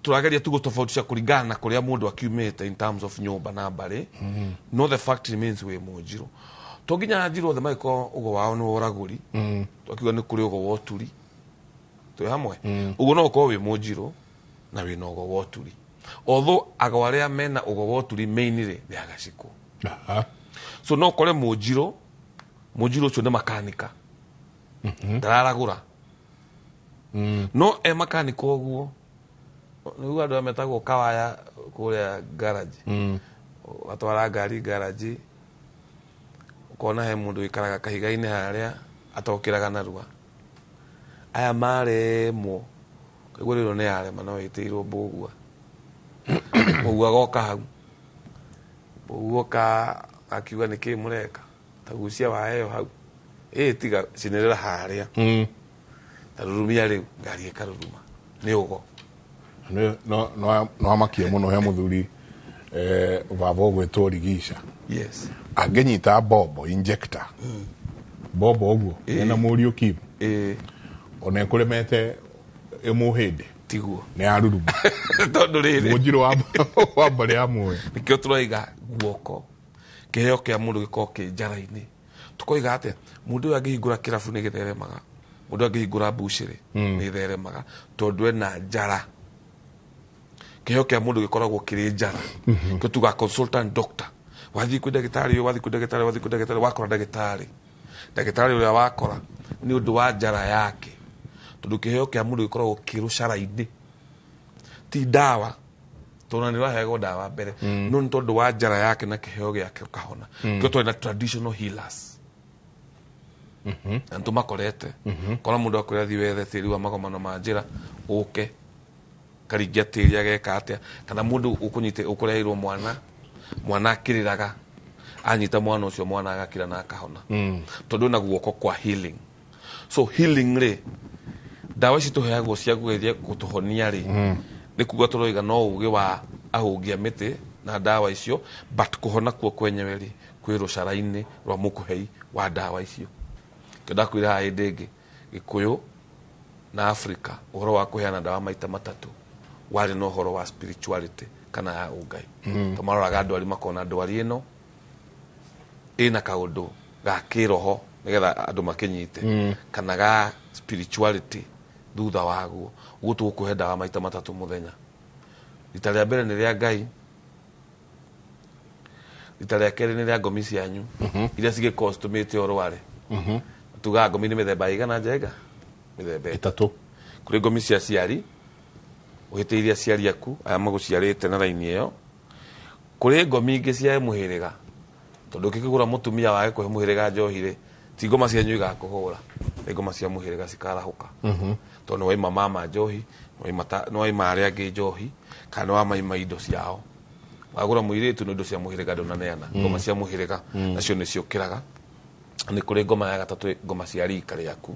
tũrageria tu gũtofautisha kũringana na kũrĩa mũndũ akiumĩte in terms of nyũmba na mbarĩ. No the fact remains wĩ Mũnjirũ. To nginya Anjirũ othe magĩkorwo ũgo wao nĩ wa ũragũri, twakiuga nĩ kũrĩ ũgo wa ũturi, twĩ hamwe. Ũguo no ũkorwo wĩ Mũnjirũ na wĩna ũgo wa ũturi, although ago arĩa mena ũgo wa ũturi mainly nĩ agacikũ. So no ũkore Mũnjirũ, Mũnjirũ ũcio nĩ makanika, ndararagũra, no e makanika ũguo nĩguo andũ arĩa metagwo kawaya kũrĩa garage, ũgatwara ngari garage, ũkona he mũndũ wĩikaraga kahiga-inĩ harĩa atokĩraga narua. Aya maremwo kaigua rĩrĩ nĩ yarema, no ĩtĩirwo mbũgua. Mbũgua goka hau, mbũgua oka akiuga nĩkĩ mũreka, tagucia waya ĩyo hau, ĩ tiga cinĩrĩra harĩa, tarurumia rĩu ngari ĩkaruruma nĩ ũgo. No amakie mũno he mũthuri baba ũgwĩtwo Rigica. Yes. Angĩnyita bombo injector, bombo ũguo ena mũriũ Kim, ona ĩkũremete ĩmũhĩndĩ. Tiguo. Nĩ aruruma. Tondũ rĩrĩ. Mũnjirũ wa mbarĩ ya Muya. Nĩkĩo tũroiga guoko. Kĩheo kĩa mũndũ gĩkoragwo kĩ njara-inĩ. Tũkoiga atĩa? Mũndũ ũyũ angĩhingũra kĩrabu nĩ gĩtheremaga. Mũndũ angĩhingũra mbucĩrĩ nĩ ĩtheremaga. Tondũ ena njara. Kĩheo kĩa mũndũ gĩkoragwo kĩrĩ njara. Kĩo tugaga consultant doctor. Wathiĩ kwĩ ndagĩtarĩ ũyũ, wathiĩ kwĩ ndagĩtarĩ, wathiĩ kwĩ ndagĩtarĩ, wakora ndagĩtarĩ. Ndagĩtarĩ ũrĩa wakora nĩ ũndũ wa njara yake. Tondũ kĩheo kĩa mũndũ gĩkoragwo kĩ rũcara-inĩ. Ti ndawa. Tondũ nĩ ũraheagwo ndawa mbere. No nĩ tondũ wa njara yake na kĩheo gĩake ũkahona. Kĩo twarĩ na traditional healers. Na nĩtũmakorete. Kora mũndũ akwĩra thiĩ wethe tĩri wa magomano ma njĩra, ũke. Karingia tĩri ageka atĩa. Kana mũndũ ũkũreheirwo mwana, mwana akĩrĩraga. Anyita mwana ũcio, mwana agakira na akahona. Tondũ ena guoko kwa healing. So healing rĩ, ndawa ici tũheagwo cia kũgeria gũtũhonia rĩ, nĩ kuga tũroiga no ũgĩ wa ahũngia mĩtĩ na ndawa icio, but kũhona kuo kwenyewe rĩ, kwĩ rũcara-inĩ rwa mũkũhei wa ndawa icio. Kĩo ndakwĩra haha hĩndĩ ĩngĩ, Gĩkũyũ na Africa, ũhoro wa kũheana ndawa maita matatũ warĩ na ũhoro wa spirituality kana ya ũngai. Tondũ maroraga ndwari makona ndwari ĩno ĩna kaũndũ ga kĩroho nĩgetha andũ makĩnyite, kana ga spirituality thutha waguo. Ũguo tũgũkũhe ndawa maita matatũ mũthenya. Rita rĩa mbere nĩ rĩa Ngai, rita rĩa kerĩ nĩ rĩa ngomi cianyu iria cingĩkorwo citũmĩte ũrware. Tugaga ngomi nĩ mĩthemba ĩigana Njenga? Mĩthemba ĩtatũ. Kũrĩ ngomi cia aciari, ũhĩtĩirie aciari aku aya magũciarĩte na raini ĩyo. Kũrĩ ngomi ingĩ cia mũhĩrĩga, tondũ ũngĩkĩgũra mũtumia wage kũhe mũhĩrĩga njohi rĩ, ti ngoma cianyu igakũhũra, nĩ ngoma cia mũhĩrĩga cikarahũka. Tondũ nĩ waima mama njohi, nĩ waima arĩa angĩ njohi, kana nĩ wamaima indo ciao. Wagũra mũirĩtu nĩ indo cia mũhĩrĩga ndũnaneana, ngoma cia mũhĩrĩga nacio nĩ ciũkĩraga. Nĩ kũrĩ ngoma ya gatatũ, ngoma cia rika rĩaku.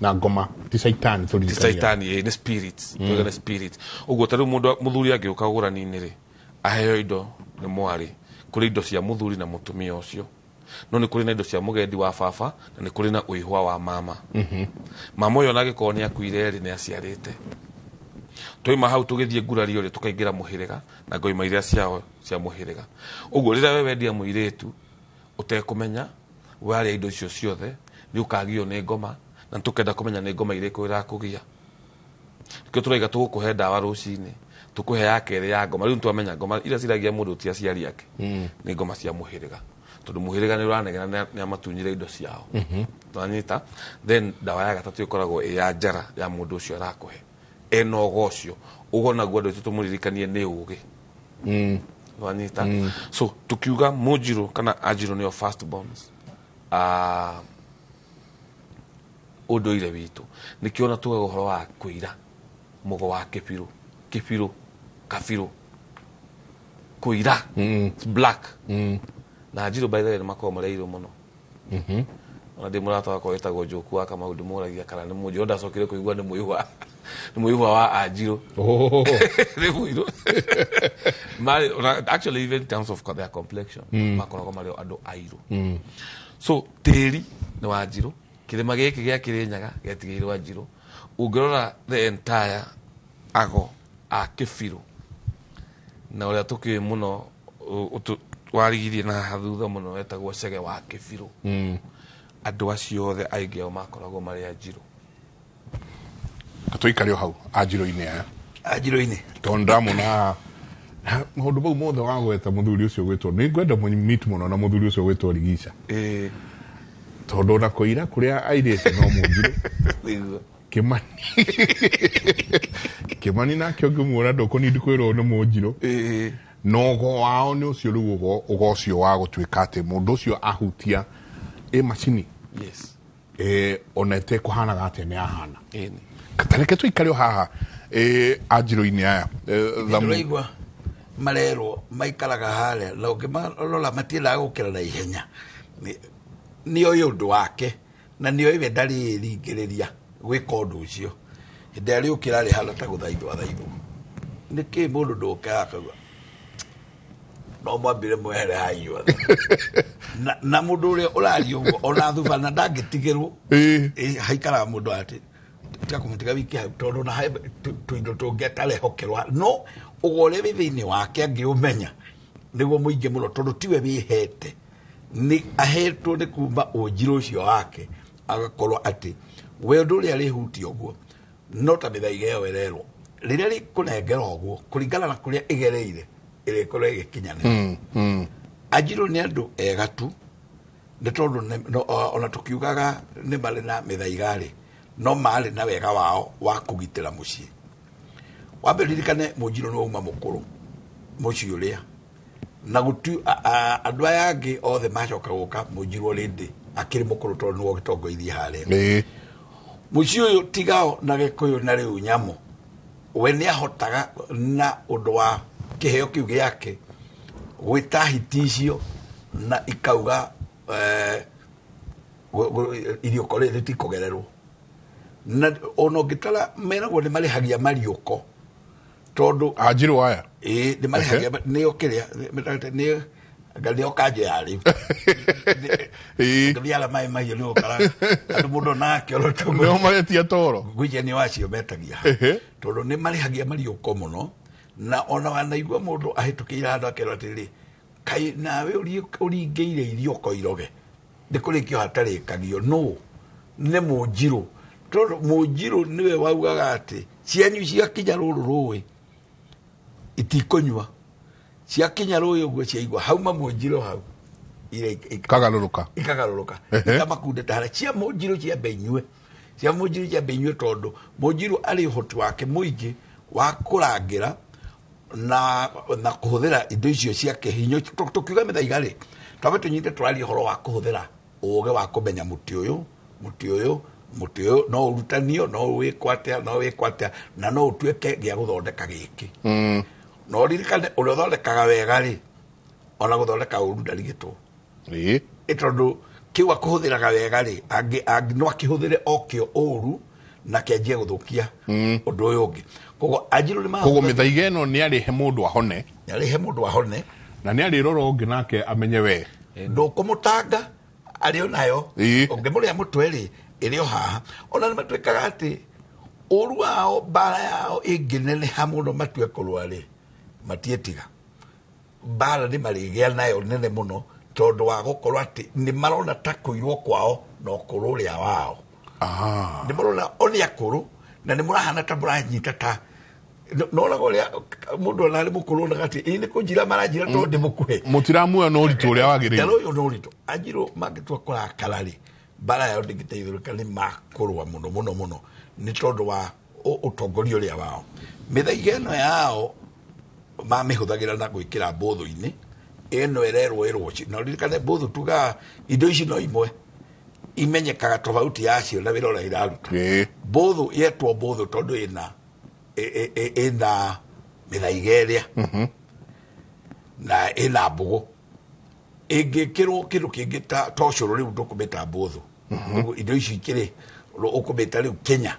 Na ngoma ti caitani, tũririkanie. Ti caitani, nĩ spirits. Tuge nĩ spirit. Ũguo ta rĩu mũndũ mũthuri angĩũka gũrani-inĩ rĩ, aheo indo nĩ mwarĩ. Kũrĩ indo cia mũthuri na mũtumia ũcio. No nĩ kũrĩ na indo cia mũgendi wa baba, na nĩ kũrĩ na ũihwa wa mama. Mama ũyũ ona angĩkorwo nĩ akuire rĩ, nĩ aciarĩte. Twaima hau tũgĩthiĩ ngurario rĩ, tũkaingĩra mũhĩrĩga na ngoima iria ciao cia mũhĩrĩga. Ũguo rĩrĩa we wendia mũirĩtu ũtekũmenya, warĩa indo icio ciothe, nĩ ũkagio nĩ ngoma, na tũkenda kũmenya nĩ ngoma irĩkũ ĩrakũgia. Nĩkĩo tũraiga tũgũkũhe ndawa rũcinĩ, tũkũhe ya kerĩ ya ngoma. Rĩu nĩtwamenya ngoma iria ciragia mũndũ ti aciari ake, nĩ ngoma cia mũhĩrĩga. Tondũ mũhĩrĩga nĩ ũranegena nĩ amatunyire indo ciao. Twanyita, then ndawa ya gatatũ ĩkoragwo ĩ ya njara ya mũndũ ũcio arakũhe. Ena ũgo ũcio, ũgo naguo andũ aitũ tũmũririkanie nĩ ũgĩ. Twanyita. So tukiuga Mũnjirũ kana Anjirũ nĩo first borns, ũndũire witũ. Nĩkĩo ona tugaga ũhoro wa kũira mũgo wa kĩbirũ, kĩbirũ, kabirũ, kũira, it's black. Na Anjirũ by the way nĩ makoragwo marĩ airũ mũno. Ona ndĩ mũrata wakwa wĩtagwo Njoku wa Kamau, ndĩmũragia kana nĩ mũnjirũ, ndacokire kũigua nĩ mũihwa. Nĩ mũihwa wa Anjirũ. Nĩ mũirũ. Marĩ, ona, actually even in terms of their complexion, makoragwo marĩ andũ airũ. So tĩri nĩ wa Anjirũ, kĩrĩma gĩkĩ gĩa Kĩrĩnyaga gĩatigĩirwo Anjirũ. Ũngĩrora the entire ago a kĩbirũ na ũrĩa tũkĩũĩ mũno, warigirie na haha thutha mũno wetagwo Cege wa Kĩbirũ. Andũ acio othe aingĩ ao makoragwo marĩ Anjirũ. Tũikare o hau Anjirũ-inĩ aya. Anjirũ-inĩ. Tondũ ndamona maũndũ mau mothe wagweta mũthuri ũcio gwĩtwo, nĩ ngwenda mũmeet mũno na mũthuri ũcio gwĩtwo Rigica. Tondũ ona kũira kũrĩa airĩte no mũnjirũ. Nĩguo. Kĩmani. Kĩmani nake ũngĩmuona ndũkũnindi kwĩrwo nĩ mũnjirũ. Na ũgo wao nĩ ũcio rĩu ũgo ũcio wa gũtuĩka atĩ mũndũ ũcio ahutia ĩ macini. Ona ĩtekũhanaga atĩa nĩ ahana. Ta reke tũikare o haha, Anjirũ-inĩ aya. Thamu. Ndĩraigua marerwo maikaraga harĩa na ũngĩmarora matiendaga gũkĩra na ihenya. Nĩ oĩ ũndũ wake na nĩ oĩ we ndarĩringĩrĩria gwĩka ũndũ ũcio. Hĩndĩ ĩrĩa arĩũkĩra rĩ hana ta gũthaithwo athaithwo. Nĩkĩ mũndũ ndũkaga akauga no mwambire mwehere haha inyuothe. Na mũndũ ũrĩa ũraria ũguo ona thubana ndangĩtigĩrwo. Haikaraga mũndũ atĩ Tiga kũmũtiga wiki hau tondũ na he tũindo tũngĩ atarehokerwa, no ũgo ũrĩa wĩ thĩinĩ wake angĩũmenya nĩguo mũingĩ mũno, tondũ tiwe wĩhete, nĩ ahetwo nĩ kuma ũnjirũ ũcio wake, agakorwo atĩ we ũndũ ũrĩa arĩhutia ũguo no ta mĩthaiga ĩyo ĩrerwo rĩrĩa rĩkũnengera ũguo kũringana na kũrĩa ĩgereire ĩrĩkorwo ĩgĩkinyanĩra. Anjirũ nĩ andũ ega tu, nĩ tondũ ona tũkiugaga nĩ marĩ na mĩthaiga rĩ, no marĩ na wega wao wa kũgitĩra mũciĩ. Wambe ririkane mũnjirũ nĩ wauma mũkũrũ mũciĩ ũrĩa na gũtu andũ aya angĩ othe macoka gũka mũnjirũ already akĩrĩ mũkũrũ tondũ nĩwe ũgĩtongoirie harĩa mũciĩ ũyũ tigao na Gĩkũyũ na rĩu nyamũ. We nĩ ahotaga na ũndũ wa kĩheo kĩu gĩake gwĩta hiti icio na ikauga iriũko rĩrĩ rĩtikũgererwo, na ona ũngĩtara meragwo nĩ marĩhagia mariũko tondũ Anjirũ aya ĩĩ nĩ marĩhagia, nĩo kĩrĩa nĩ nĩo kanjũ ya rĩu ũngĩthiara maĩ mahiũ nĩ ũkara andũ mũndũ nake nĩo maretia toro. Ngwĩciria nĩ wacio metagia tondũ nĩ marĩhagia mariũko mũno, na ona wanaigua mũndũ ahĩtũkĩire handũ akerwo atĩrĩrĩ, kaĩ nawe ũringĩire iriũko iroge nĩ kũrĩkio hatarĩkagio no nĩ mũnjirũ, tondũ mũnjirũ nĩwe waugaga atĩ cianyu ciakinya rũrũ rũĩ itikũnyua, ciakinya rũĩ ũguo ciaigua hauma mũnjirũ hau ikagarũrũka ikagarũrũka ikamakundĩta harĩa cia mũnjirũ ciambe inyue, cia mũnjirũ ciambe inyue, tondũ mũnjirũ arĩ ũhoti wake mũingĩ wa kũrangĩra na kũhũthĩra indo icio ciake hinyo. Tũkiuga mĩthaiga rĩ, twambe tũnyite tũraria ũhoro wa kũhũthĩra ũũgĩ wa kũmenya mũtĩ ũyũ, mũtĩ ũyũ, mũtĩ ũyũ no ũrutanio, no wĩkwo atĩa, no wĩkwo atĩa, na no ũtuĩke gĩa gũthondeka gĩkĩ. No ririkane ũrĩa ũthondekaga wega rĩ, ona gũthondeka ũru ndarigĩtwo. Ĩ tondũ kĩu akũhũthĩraga wega rĩ, no akĩhũthĩre o kĩo ũru na kĩanjie gũthũkia ũndũ ũyũ ũngĩ. Koguo Anjirũ nĩ koguo mĩthaiga ĩno nĩ arĩhe mũndũ ahone, nĩ arĩhe mũndũ ahone, na nĩ arĩrora ũngĩ nake amenye we ndũkũmũtanga arĩ onayo ũngĩmũrĩa mũtwe rĩ ĩrĩ o haha. Ona nĩ matuĩkaga atĩ ũru wao mbara yao ĩngĩneneha mũno matue kũrũa rĩ, matiĩtiga mbara nĩ marĩgĩa nayo nene mũno tondũ wa gũkorwo atĩ nĩ marona ta kũirwo kwao na ũkũrũ ũrĩa wao. Nĩ marona o nĩ akũrũ na nĩ mũrahana ta mũranyita ta nonaga ũrĩa mũndũ ona arĩ mũkũrũ onaga atĩ ĩĩ nĩ kũnjira maranjira tondũ ndĩ mũkuhĩ, mũtiramuoya na ũritũ ũrĩa wagĩrĩire. Ũyũ nĩ ũritũ. Anjirũ mangĩtua kũrakara rĩ, mbara yao ndĩngĩteithũrĩka, nĩ makũrũa mũno mũno mũno nĩ tondũ wa ũtongoria ũrĩa wao. Mĩthaiga ĩno yao mamĩhũthagĩra na gwĩkĩra mbũthũ-inĩ ĩno ĩrerwo ĩrũci, na ũririkane mbũthũ tugaga indo ici no imwe imenyekaga tofauti yacio na wĩra ũrĩa iraruta. Mbũthũ yetwo mbũthũ tondũ ĩna mĩthaiga ĩrĩa na ĩna mbũgũ, ĩngĩkĩrwo kĩndũ kĩngĩ ta ũcũrũ rĩu ndũkũmĩta mbũthũ, indo ici ikĩrĩ ũkũmĩta rĩu Kenya.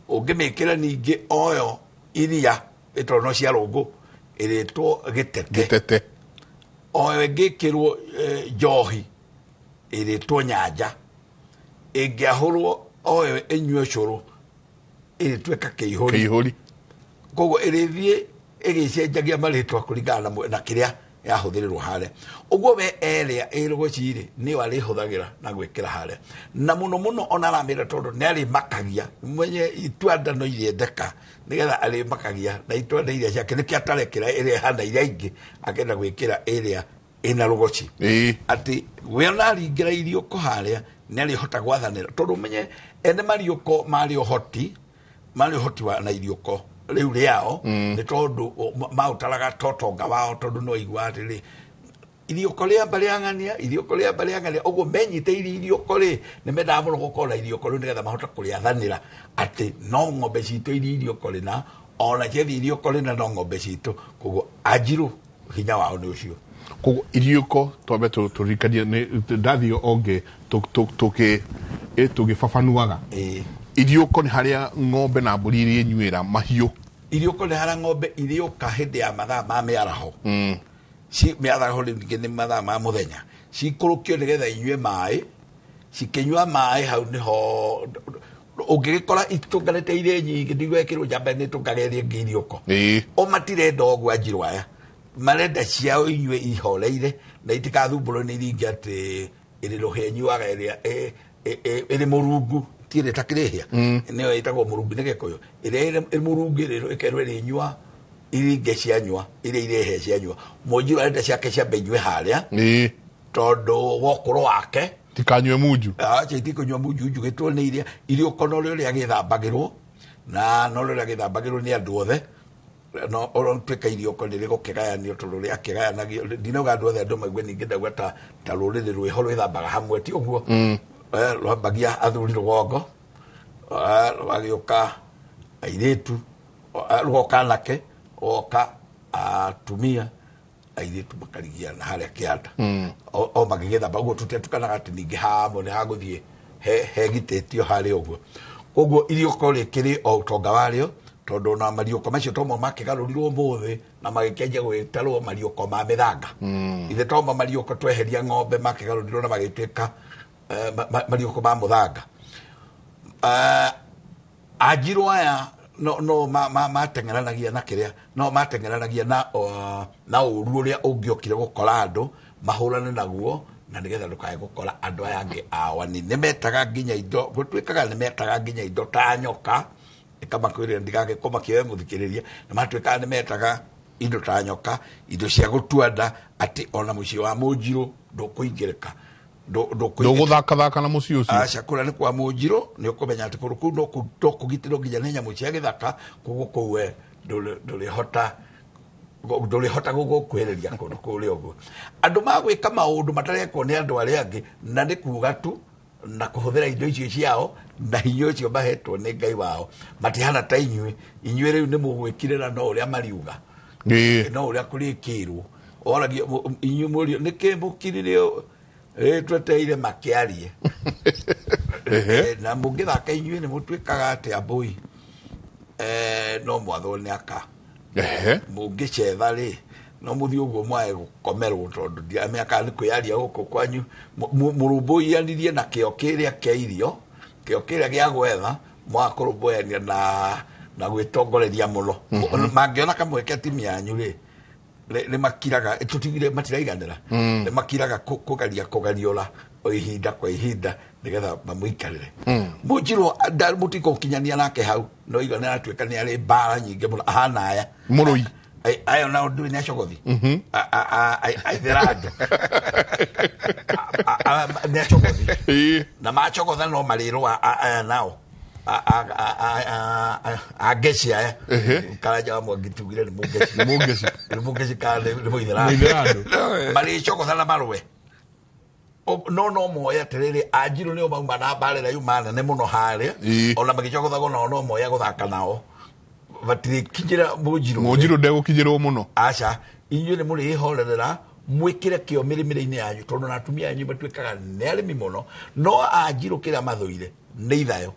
Ũngĩmĩkĩra ningĩ oyo iria ĩtondũ no cia rũngũ ĩrĩtwo gĩtete, oyo ĩngĩkĩrwo njohi ĩrĩtwo nyanja, ĩngĩahũrwo oyo ĩnyue ũcũrũ ĩrĩtuĩka kĩihũri. Koguo ĩrĩthiĩ ĩgĩcenjagia marĩtwa kũringana na kĩrĩa yahũthĩrĩrwo harĩa. Ũguo we erĩa ĩrũgoci rĩ, nĩyo arĩhũthagĩra na gwĩkĩra harĩa, na mũno mũno ona aramĩra tondũ nĩ arĩmakagia mwenye itwanda no irĩendeka nĩgetha arĩmakagia na itwanda iria ciake nĩkĩo atarekĩra ĩrĩa ĩhana iria ingĩ, akenda gwĩkĩra ĩrĩa ĩna rũgoci atĩ we ona aringĩra iriũko harĩa nĩ arĩhota gwathanĩra, tondũ ũmenye ene mariũko marĩ ũhoti, marĩ ũhoti wa na iriũko rĩu rĩao nĩ tondũ maũtaraga totonga wao, tondũ no igua atĩrĩ iriũko rĩa mbarĩ ya ng'ania, iriũko rĩa mbarĩ ya ng'ania, ũguo menyitĩire iriũko rĩ nĩ mendaga mũno gũkorwo na iriũko rĩu nĩgetha mahote kũrĩathanĩra atĩ no ng'ombe citũ iria iriũko rĩna, ona ciathiĩ iriũko rĩna no ng'ombe citũ. Koguo Anjirũ hinya wao nĩ ũcio. Koguo iriũko twambe tũririkanie ndathiĩ ongĩ tũgĩbabanuaga iriũko nĩ harĩa ng'ombe na mbũri irĩnyuĩra mahiũ. Iriũko nĩ harĩa ng'ombe irĩũka hĩndĩ ya mathaa ma mĩaraho, mĩaraho rĩngĩ nĩ mathaa ma mũthenya, cikũrũkio nĩgetha inyue maĩ, cikĩnyua maĩ hau nĩho Ũngĩgĩkora itũnganĩte irĩ nyingĩ ndigwekĩrwo njamba nĩ tũngaga ĩrĩa ĩngĩ iriũko. O matirenda ũguo anjirũ aya. Marenda ciao inyue ihoreire na itikathumbũrwo nĩ iria ingĩ atĩ ĩrĩ rũhĩa ĩnyuaga ĩrĩa ĩrĩ mũrungu ti ĩrĩa ĩtakĩrĩhĩa. Nĩyo ĩtagwo mũrungu nĩ Gĩkũyũ. Ĩrĩa ĩrĩ mũrungu ĩrĩ ĩkerwo ĩrĩnyua iria ingĩ cianyua iria irĩhĩa cianyua. Mũnjirũ arenda ciake ciambe inyue harĩa. Tondũ wa ũkũrũ wake tikanyue munju. Acha itikũnyua munju njugĩtwo nĩ iria iriũko no rĩo rĩa gĩthambagĩrwo na no rĩo rĩa gĩthambagĩrwo nĩ andũ othe. No oro tuĩka iriũko nĩ rĩgũkĩgayanio tondũ rĩakĩgayanagio ndinauga andũ othe andũ maigue ningĩ ndauga ta rũrĩrĩ rwĩho rwĩthambaga hamwe ti ũguo. Rwambagia athuri rũgongo, rũgagĩũka airĩtu, rũgoka anake, rũgoka atumia, airĩtu makarigiana harĩa kĩanda. O magĩgĩthamba ũguo tũtiatukanaga atĩ ningĩ hamwe nĩ hagũthiĩ hegitĩtio harĩa ũguo. Koguo iriũko rĩkĩrĩ o ũtonga warĩo tondũ ona mariũko macio tomo makĩgarũrirwo ũmũthĩ na magĩkĩanjia gwĩtarwo mariũko ma mĩthanga. Ithe tomo mariũko tweheria ng'ombe makĩgarũrirwo na magĩtuĩka mariũko ma mũthanga. Anjirũ aya no mateng'eranagia na kĩrĩa no mateng'eranagia na ũru ũrĩa ũngĩokire gũkora andũ mahũrane naguo na nĩgetha ndũkae gũkora andũ aya angĩ ao anini. Nĩmetaga nginya indo gũtuĩkaga nĩmetaga nginya indo ta nyoka ĩkamakwĩrĩra ndigagĩkũmakia we mũthikĩrĩria na matuĩkaga nĩmetaga indo ta nyoka indo cia gũtua nda atĩ ona mũciĩ wa mũnjirũ ndũkũingĩrĩka. Ndũgũthakathaka na mũciĩ ũcio. Aca kũrĩa nĩ kwa mũnjirũ nĩ ũkũmenya atĩ kũndũ kũu no kũgitĩrwo nginya nĩ nyamũ cia gĩthaka koguo kũu we ndũrĩhota gũgũkuhĩrĩria kũndũ kũrĩa ũguo. Andũ magwĩka maũndũ matarekwo nĩ andũ arĩa angĩ na nĩ kuga tu na kũhũthĩra indo icio ciao na hinya ũcio mahetwo nĩ Ngai wao matihana ta inyuĩ. Inyuĩ rĩu nĩ mũgwĩkirĩra no ũrĩa mariuga no ũrĩa kũrĩkĩrwo oragia inyuĩ mũrio nĩkĩ mũkirire tweteire makĩarie. Na mũngĩthaka inyuĩ nĩ mũtuĩkaga atĩ ambũi no mwathwo nĩ aka. Mũngĩcetha rĩ no mũthiĩ ũguo mwae gũkomerwo tondũ ndiramenya nĩ kwĩyaria gũkũ kwanyu mũrũmbũyanirie na kĩo kĩrĩa kĩa irio kĩo kĩrĩa gĩa gwetha mwaga kũrũmbũyania na gwĩtongoreria mũno. Mangĩona kamweke atumia anyu rĩ nĩ makiraga tũtigire matiraiganĩra nĩ makiraga kũgaria kũgariũra o ihinda kwa ihinda nĩgetha mamũikarĩre. Mũnjirũ mũtikũkinyania nake hau no igua nĩ aratuĩka nĩ arĩ mbara nyingĩ mũno ahana aya mũrũi ayo na ũndũ nĩ acogothi aitherandũ nĩ acogothi na macogotha no marĩrũa aya nao angeci aya Karanja wa Mwangi tugire nĩ mũngeci nĩ mũngeci kana nĩ mũitherandũ marĩcogotha na marũe no moya atĩrĩrĩ anjirũ nĩo mauma na mbara ĩrĩa yuma nene mũno harĩa ona magĩcogothagwo nao no moya gũthaka nao batirĩkinyĩra mũnjirũ mũnjirũ ndegũkinyĩrwo mũno. Aca inyuĩ nĩ mũrĩhorerera mwĩkĩre kĩo mĩrĩmĩre-inĩ yanyu tondũ na atumia anyu matuĩkaga nĩ arĩmi mũno no anjirũ kĩrĩa mathũire nĩ ithayo.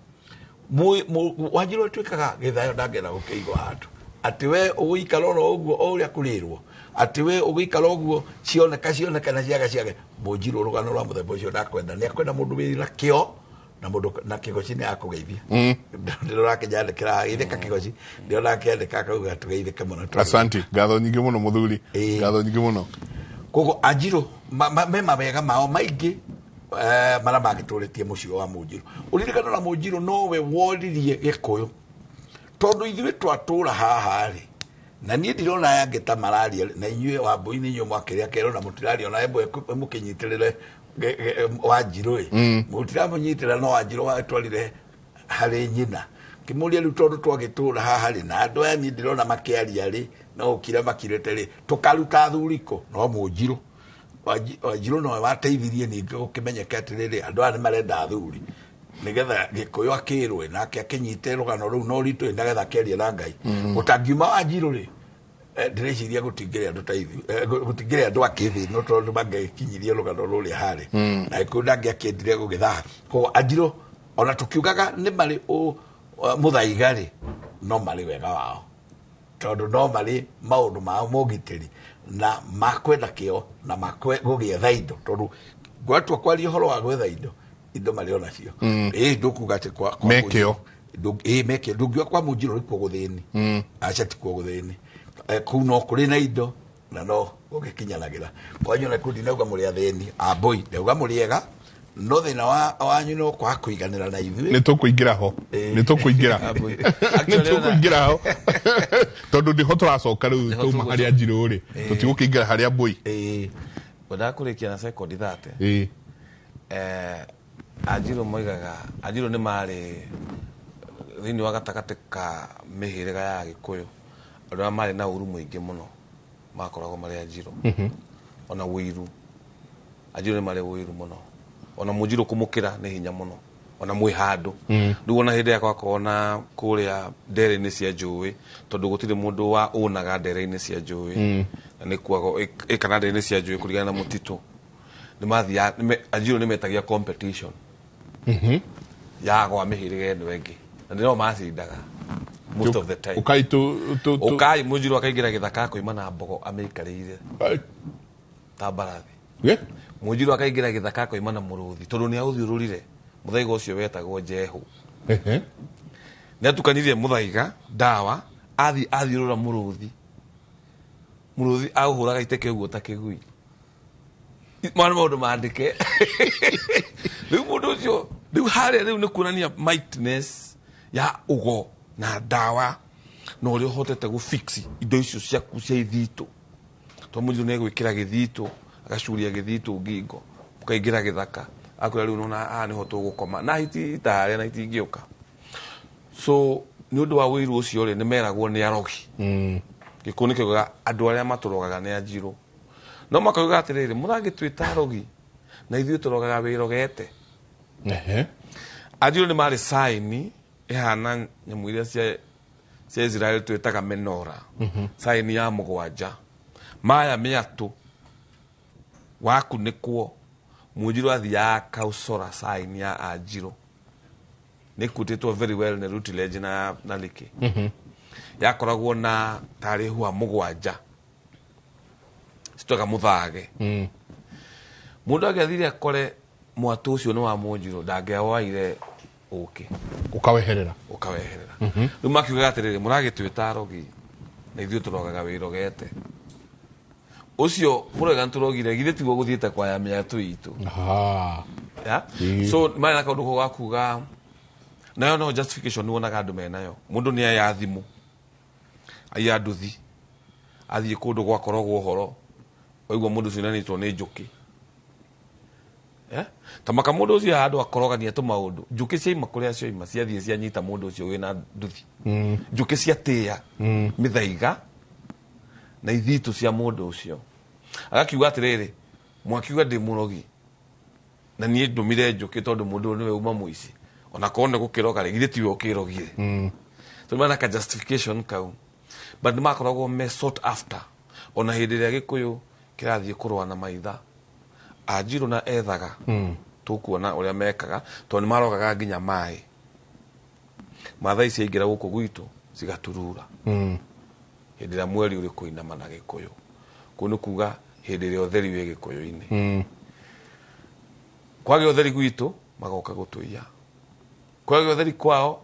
Wanjirũ atuĩkaga gĩthayo ndangĩenda gũkĩigwo handũ atĩ we ũgũikara oro ũguo o ũrĩa kũrĩrwo atĩ we ũgũikara ũguo cioneka cioneka na ciaga ciage. Mũnjirũ rũgano rwa mũthemba ũcio ndakwenda nĩ akwenda mũndũ wĩna kĩo na mũndũ na kĩgoci nĩ akũgeithia. Ndĩrora akĩnyandĩkĩra geithĩka kĩgoci ndĩrona akĩandĩka akauga tũgeithĩke mũno. Asante ngatho nyingĩ mũno mũthuri ngatho nyingĩ mũno. Koguo anjirũ me mawega mao maingĩ marĩa magĩtũrĩtie mũciĩ wa mũnjirũ. Ũririkano na mũnjirũ nowe woririe Gĩkũyũ tondũ ithuĩ twatũra haha rĩ na niĩ ndirona aya angĩ ta mararia na inyuĩ Wambũi nĩ inyuĩ mwakĩrĩa kero na mũtiraria ona ĩmwe mũkĩnyitĩrĩre Wanjirũ ĩ mũtiramũnyitĩrĩra no Wanjirũ watwarire harĩ nyina kĩmũria rĩu tondũ twagĩtũra haha rĩ na andũ aya niĩ ndĩrona makĩaria rĩ no ũkira makirĩte rĩ tũkaruta athuri kũ no mũnjirũ Wanjirũ nowe wateithirie ningĩ gũkĩmenyeka atĩrĩrĩ andũ aya nĩ marenda athuri nĩgetha Gĩkũyũ akĩrwe nake akĩnyite rũgano rũu no ritũ nĩgetha akĩarie na Ngai. Ũtangiuma Wanjirũ rĩ ndĩreciria gũtingĩrĩ andũ ta ithuĩ gũtingĩrĩ andũ akĩthĩ no tondũ mangĩkinyirie rũgano rũrĩa harĩ na Gĩkũyũ ndangĩakĩendire gũgĩthaha. Koguo Anjirũ ona tũkiugaga nĩ marĩ mũthaiga rĩ no marĩ wega wao tondũ no marĩ maũndũ mao mogitĩri na makwenda kĩo na gũgĩetha indo tondũ gwatua kwaria ũhoro wa gwetha indo Indo marĩ onacio. Ĩ ndũkuga atĩ kwa Mekĩo. Ĩ mekĩo, ndũngiuga kwa Mũnjirũ nĩkuo gũthĩni. Aca, tikuo gũthĩni. Kũu no kũrĩ na indo na no gũgĩkinyanagĩra. Kwanyu ona kũu ndinauga mũrĩ athĩni, ambũi ndauga mũrĩ ega, no thĩna wanyu no kwaga kũiganĩra na ithuĩ. Nĩ tũkũingĩra ho, nĩ tũkũingĩra, nĩ tũkũingĩra ho, tondũ nĩho tũracoka rĩu. Tũma harĩa Njirũ rĩ, tũtigũkĩingĩra harĩa mbũi. Ngwendaga kũrĩkia na sekondi 30. Anjirũ moigaga Anjirũ nĩ marĩ thĩinĩ wa gatagatĩ ka mĩhĩrĩga ya Gĩkũyũ, andũ arĩa marĩ na ũru mũingĩ mũno makoragwo marĩ Anjirũ. Ona ũiru, Anjirũ nĩ marĩ ũiru mũno, ona Mũnjirũ kũmũkĩra nĩ hinya mũno, ona mwĩ handũ. Rĩu ona hĩndĩ ĩrĩa gwakorwo na kũrĩa ndere-inĩ cia njũĩ, tondũ gũtirĩ mũndũ wa ũnaga ndere-inĩ cia njũĩ, na nĩ kuago kana ndere-inĩ cia njũĩ kũringana na mũtitũ, nĩ mathiaga Anjirũ nĩ metagia competition ya gwa mĩhĩrĩga ĩno ĩngĩ, na nĩo macindaga most of the time. Ũkai tu. Ũkai Mũnjirũ akaingĩra gĩthaka, akoima na mbogo amĩikarĩire ta mbarathi. Mũnjirũ akaingĩra gĩthaka, akoima na mũrũthi, tondũ nĩ aũthiũrũrire mũthaiga ũcio wetagwo njehu. Nĩ atukanirie mũthaiga ndawa, athiĩ athiũrũra mũrũthi, mũrũthi aũhũraga iteke ũguo ta kĩgui. Maya nĩ maũndũ mandĩke. Rĩu mũndũ ũcio rĩu harĩa rĩu nĩ kuonania mightness ya ũgo na ndawa na ũrĩa ũhotete gũ-fix indo icio ciaku cia ithitũ, tondũ mũnjirũ nĩ egwĩkĩra gĩthitũ, agacuria gĩthitũ ngingo, ũkaingĩra gĩthaka, akwĩra rĩu nona haha nĩho tũgũkoma na hiti itarĩa na itingĩũka. So nĩ ũndũ wa ũiru ũcio rĩ, nĩ meragwo nĩ arogi. Gĩkũyũ nĩ kĩugaga andũ arĩa matũrogaga nĩ Anjirũ, no makauga atĩrĩrĩ, mũragĩtuĩta arogi na ithuĩ tũrogaga wĩrogete. Anjirũ nĩ marĩ saini ĩhana nyamũ iria cia Israel twĩtaga menora, saini ya mũgwanja maya mĩatũ wakunĩkwo. Mũnjirũ athiaga akaũcora saini ya Anjirũ, nĩ kutĩtwo very well nĩ Routledge na Leakey. Yakoragwo na tarĩ hua mũgwanja citwaga mũthage. Mũndũ angĩathire akore mwatũ ũcio nĩ wa Mũnjirũ, ndangĩawaire ũkĩ. Ũkaweherera. Ũkaweherera. Rĩu makiugaga atĩrĩrĩ, mũragĩtuĩta arogi na ithuĩ tũrogaga wĩrogete. Ũcio mũroiga nĩtũrogire, githĩ tiguo gũthiĩte kwaya mĩatũ itũ? Ya? So marĩ na kaũndũ kau ga kuga nayo no justification wonaga andũ menayo. Mũndũ nĩ aya thimũ, aiya nduthi, athiĩ kũndũ gwakoragwo ũhoro, waigua mũndũ ũcio nĩanyitwo nĩ njũkĩ. Ta maka mũndũ ũcio handũ akorogania tũmaũndũ, njũkĩ ciaima kũrĩa cioima, ciathiĩ cianyita mũndũ ũcio wĩna nduthi. Njũkĩ ciatĩĩa mĩthaiga na ithitũ cia mũndũ ũcio, agakiuga atĩrĩrĩ, mwakiuga ndĩ mũrogi na niĩ ndũmire njũkĩ tondũ mũndũ ũyũ nĩwe uma mũici, ona korwo nĩ gũkĩroga rĩ, githĩ tiwe ũkĩrogire? So nĩ ka justification kau, but nĩ makoragwo me sought after. Ona hĩndĩ ĩrĩa Gĩkũyũ kĩrathiĩ kũrũa na maitha, Anjirũ na ethaga tũkuona ũrĩa mekaga, tondũ nĩ marogaga nginya maĩ. Mathai ciaingĩra gũkũ gwitũ cigaturura hĩndĩ ĩrĩa mweri ũrĩ kũinama na Gĩkũyũ. Kũu nĩ kuga hĩndĩ ĩrĩa ũtheri wĩ Gĩkũyũ-inĩ. Kwagĩa ũtheri gwitũ, magoka gũtũiya. Kwagĩa ũtheri kwao,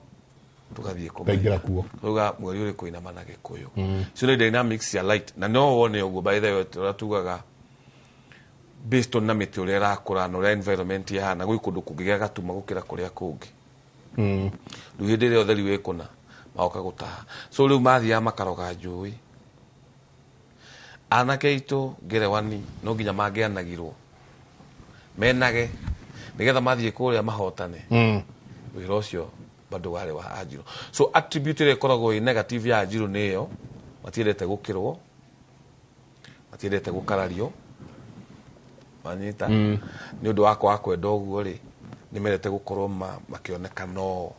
tũgathiĩ. Kaingĩra kuo. Tuga mweri ũrĩ kũinama na Gĩkũyũ. Icio nĩ dynamics cia light, na no wone ũguo. By the way, ũrĩa tugaga based on na mĩtĩ ũrĩa ĩrakũra na ũrĩa environment ĩhana, gwĩ kũndũ kũngĩgĩa gatuma gũkĩra kũrĩa kũngĩ. Rĩu hĩndĩ ĩrĩa ũtheri wĩ kũna, magoka gũtaha. So rĩu mathiaga makaroga njũĩ. Anake aitũ ngerewani no nginya mangĩanagirwo menage nĩgetha mathiĩ kũrĩa mahotane. Wĩra ũcio bado warĩ wa Anjirũ. So attribute ĩrĩa ĩkoragwo ĩ negative ya Anjirũ nĩ ĩyo, matiendete gũkĩrwo, matiendete gũkarario, manyita nĩ ũndũ wa kwaga kwenda ũguo rĩ, nĩ mendete gũkorwo makĩoneka no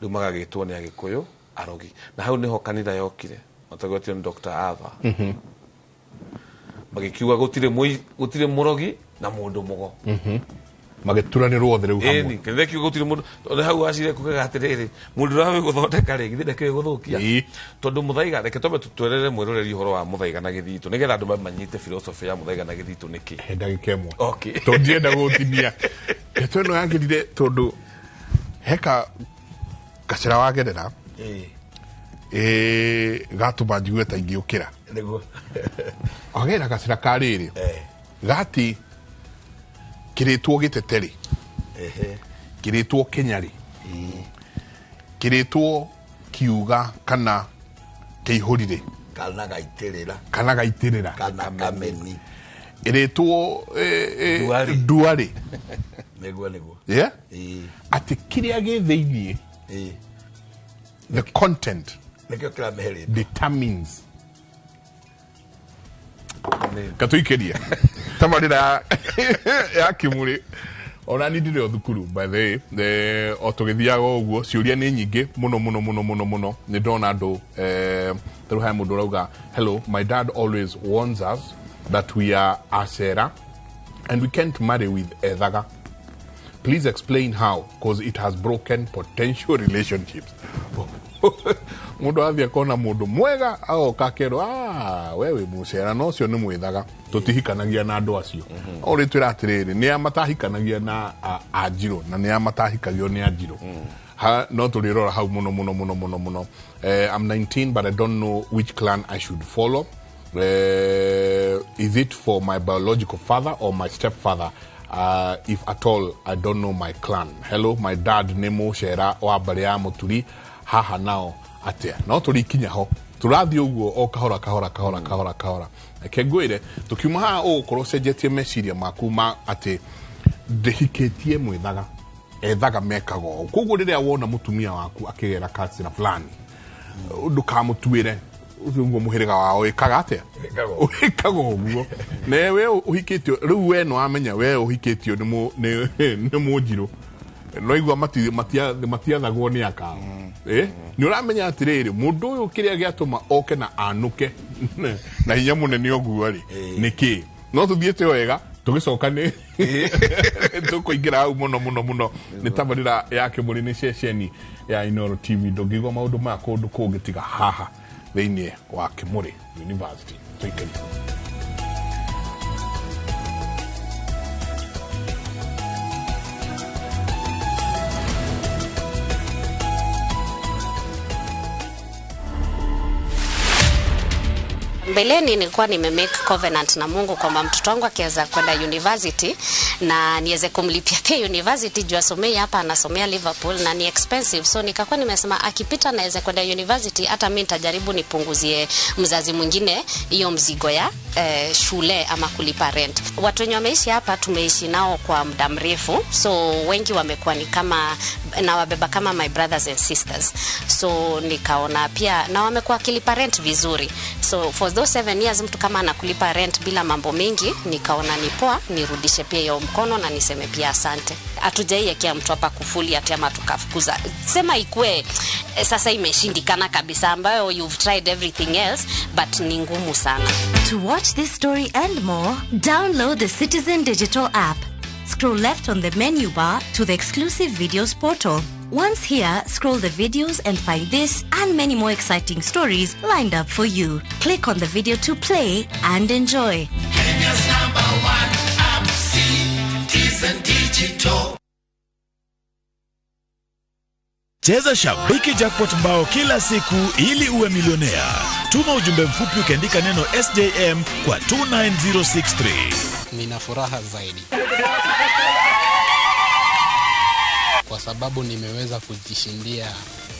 rĩu magagĩtwo nĩ Agĩkũyũ arogi. Na hau nĩho kanitha yokire matagwetio nĩ Dr. Ava, magĩkiuga gũtirĩ mũrogi na mũndũ mũgo. Magĩturanĩrwo othe rĩu hamwe. Ĩni kanitha kiuga gũtirĩ mũndũ, tondũ hau wacire kugaga atĩrĩrĩ, mũndũ ũrĩa wĩ gũthondeka rĩ, githĩ ndakĩũĩ gũthũkia? Tondũ mũthaiga, reke twambe twerere mwĩroreri ũhoro wa mũthaiga na gĩthitũ, nĩgetha andũ manyite philosophy ya mũthaiga na gĩthitũ nĩkĩ. He ndagĩka ĩmwe. Okay. Tondũ ndirenda gũtinia. Ndeto ĩno yagĩrire tondũ heka gacĩra wagerera gatũma njigue ta ingĩũkĩra. Nĩguo. Wagerera gacĩra ka rĩrĩ gati kĩrĩtwo gĩteterĩ, kĩrĩtwo kĩnyarĩ, kĩrĩtwo kiuga kana kĩihũrire, kana gaitĩrĩra, kana gaitĩrĩra, kana kameni, ĩrĩtwo nduarĩ. Nĩguo nĩguo. Yeah? Atĩ kĩrĩa gĩ thĩiniĩ, the content nĩkĩo kĩramĩhe rĩtwa, determines. Katuikeria tabarĩra ya Kĩmũrĩ. Ona ni ndĩrĩ o thukuru by the way, o tũgĩthiaga ũguo ciũria nĩ nyingĩ mũno mũno mũno mũno mũno. Nĩ ndona andũ tarĩu haya mũndũ ũrauga, hello, my dad always warns us that we are acera and we can't marry with ethaga. Please explain how, cause it has broken potential relationships. Mundu athiĩ akona mundu mwega agoka akerwo, ah, we wĩ mũcera no ũcio nĩ mwĩthaga, tũtihikanagia na andũ acio. O rĩ twĩra atĩrĩrĩ, nĩ a matahikanagia na anjirũ na nĩ a matahikagio nĩ anjirũ. No tũrĩrora hau mũno mũno mũno mũno mũno. I'm 19 but I don't know which clan I should follow. Is it for my biological father or my stepfather? If at all, I don't know my clan. Hello, my dad nĩ mũcera wa mbarĩ ya Mũturi, haha nao atia? No tũrikinya ho, tũrathiĩ ũguo o kahora kahora kahora kahora kahora. Reke ngwĩre, tũkiuma haha ũgũkorwo ũcenjetie meciria maku ma atĩ ndĩhikĩtie mwĩthaga, ethaga mekaga ũũ. Koguo rĩrĩa wona mũtumia waku akĩgera kacĩra fulani, ndũkamũtuĩre ũcio ũguo mũhĩrĩga wao wĩkaga atĩa, wĩkaga ũguo. Na we ũhikĩtio rĩu, we nĩ wamenya we ũhikĩtio nĩ mũnjirũ, no igua matiathagwo nĩ akao. Nĩ ũramenya atĩrĩrĩ, mũndũ ũyũ kĩrĩa gĩatũma oke na anũke na hinya mũnene ũguo rĩ nĩ kĩĩ? No tũthiĩte wega tũgĩcoka nĩ tũkũingĩra hau mũno mũno mũno. Nĩ tabarĩra ya Kĩmũrĩ, nĩ ceceni ya Inooro TV. Ndũngĩigua maũndũ maya kũndũ kũngĩ tiga haha thĩinĩ wa Kĩmũrĩ University. Tũikari. Mbeleni nilikuwa nimemake covenant na Mungu kwamba mtoto wangu akiweza kwenda university na niweze kumlipia pia university juu asomei hapa, anasomea Liverpool na ni expensive, so nikakuwa nimesema akipita naweza kwenda university, hata mimi nitajaribu nipunguzie mzazi mwingine hiyo mzigo ya shule ama kulipa rent. Watu wenye wameishi hapa tumeishi nao kwa muda mrefu, so wengi wamekuwa ni kama na wabeba kama my brothers and sisters, so nikaona pia na wamekuwa wakilipa rent vizuri, so for those 7 years mtu kama anakulipa rent bila mambo mingi, nikaona ni poa nirudishe pia hiyo mkono na niseme pia asante. Hatujaiwekea mtu hapa kufuli ati ama tukafukuza, sema ikue sasa imeshindikana kabisa, ambayo you've tried everything else but ni ngumu sana. To watch this story and more, download the Citizen Digital app. Scroll left on the menu bar to the exclusive videos portal. Once here, scroll the videos and find this and many more exciting stories lined up for you. Click on the video to play and enjoy. Kenya's #1 app, Citizen Digital. Cheza Shabiki Jackpot Mbao kila siku ili uwe milionea. Tuma ujumbe mfupi ukiandika neno SJM kwa 29063. Nina furaha zaidi kwa sababu nimeweza kujishindia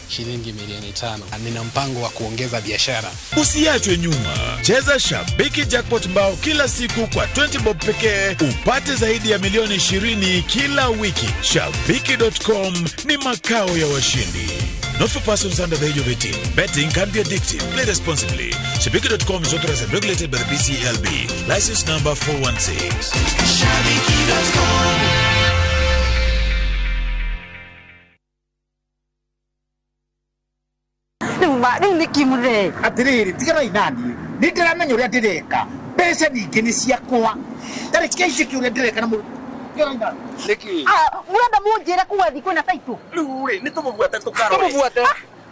shilingi milioni 5. Nina mpango wa kuongeza biashara. Usiachwe nyuma. Cheza Shabiki Jackpot Mbao kila siku kwa 20 bob pekee upate zaidi ya milioni 20 kila wiki. Shabiki.com ni makao ya washindi. Not for persons under the age of 18. Betting can be addictive. Play responsibly. Shabiki.com is authorized and regulated by the BCLB. License number 416. Shabiki.com. Rĩu nĩ kĩmũthee atĩrĩrĩ, tiganai naniĩ, nĩ ndĩramenya ũrĩa ndĩreka, mbeca ningĩ nĩ ciakwa, tareke njĩke ũrĩa ndĩreka na mũndũ. Tiganai naniĩ. Nĩkĩ? Mũrenda mũnjĩre kuga thiĩ kwĩna taitũ? Rĩu rĩ, nĩ tũmũbuate tũkarore. Tũmũbuate.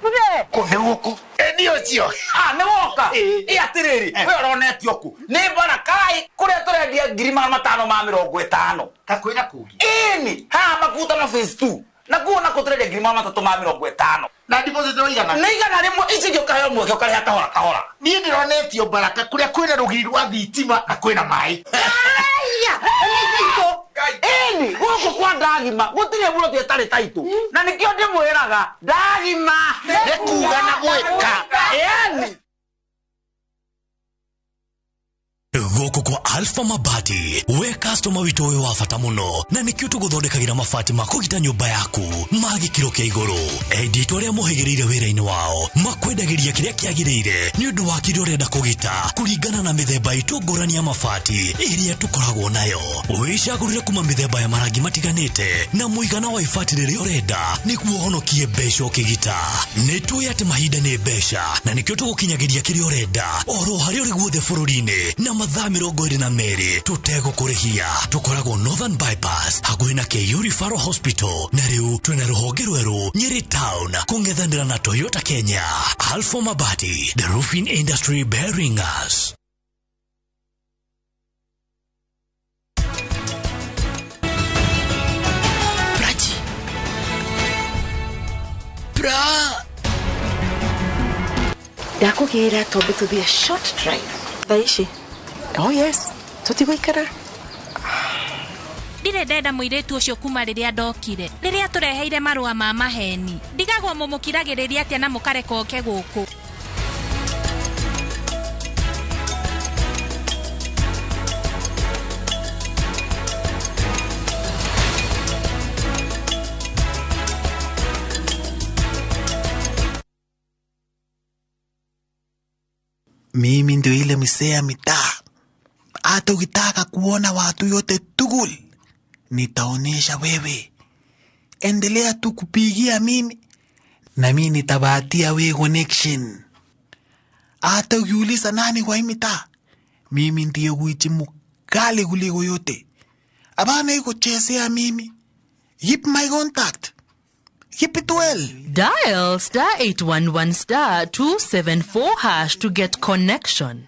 Wokire. Kũ nĩ gũkũ? Ĩ nĩ ũcio. Ah, nĩ woka. Ĩ atĩrĩrĩ, we ũronetio kũ? Nĩ Barakai kũrĩa tũrendia 550,000. Ta kwĩna kũngĩ. Ĩni, haha Makutano phase 2. Na kuo nako tũrendia 350,000. Na deposit no igana. Nĩ 100, ici ingĩ ũkaheo mweke ũkarĩha kahora kahora. Niĩ ndĩronetio Baraka kũrĩa kwĩna rũgiri rwa thitima na kwĩna maĩ. Aya, nĩ Ĩni, gũkũ kwa ndagima gũtirĩ buroti ĩtarĩ taitũ. Na nĩkĩo ndĩmwĩraga ndagima. Nĩ kuga na gwĩka. Ĩni. Gũkũ kwa Alpha Mabati, we customer witũ wĩ wa bata mũno, na nĩkĩo tũgũthondekagĩra mabati ma kũgita nyũmba yaku ma gĩkĩro kĩa igũrũ. Endia itũ arĩa mohĩgĩrĩire wĩra-inĩ wao makwendagĩria kĩrĩa kĩagĩrĩire nĩ ũndũ wa kĩrĩa ũrenda kũgita kũringana na mĩthemba itũ ngũrani ya mabati ĩrĩa tũkoragwo nayo. Wĩcagũrĩre kuma mĩthemba ya marangi matiganĩte na mũigana wa ibati rĩrĩa ũrenda nĩguo ũhonokie mbeca ũkĩgita. Nĩ tũĩ atĩ mahinda nĩ mbeca na nĩkĩo tũgũkinyagĩria kĩrĩa ũrenda oro harĩa ũrĩ guothe bũrũri-inĩ na mathaa 22 tũtegũkũrĩhia. Tũkoragwo Northern Bypass hakuhĩ na KU Referral Hospital, na rĩu twĩna rũhonge rwerũ Nyeri Town kũng'ethanĩra na Toyota Kenya. Alpha Mabati, the roofing industry bearing us. Prachi. Pra. Ndakũgĩra tondũ tũthiĩ short drive. Thaa ici. Oh yes, tũtigũikara. Ndirĩ ndenda mũirĩtu ũcio kuma rĩrĩa ndokire. Rĩrĩa tũreheire marũa ma maheni. Ndigagwo mũmũkiragĩrĩria atĩa na mũkareka oke gũkũ. Mimi ndio ile msee ya mitaa. Hata ukitaka kuona watu yote tugul, nitaonesha wewe. Endelea tu kupigia mimi na mimi nitabatia wewe connection. Hata ukiuliza nani kwa hii mitaa, mimi ndiye gwiji mkali kuliko yote. Abana iko chezea mimi. Keep my contact. Keep it well. Dial star 811 star 274 hash to get connection.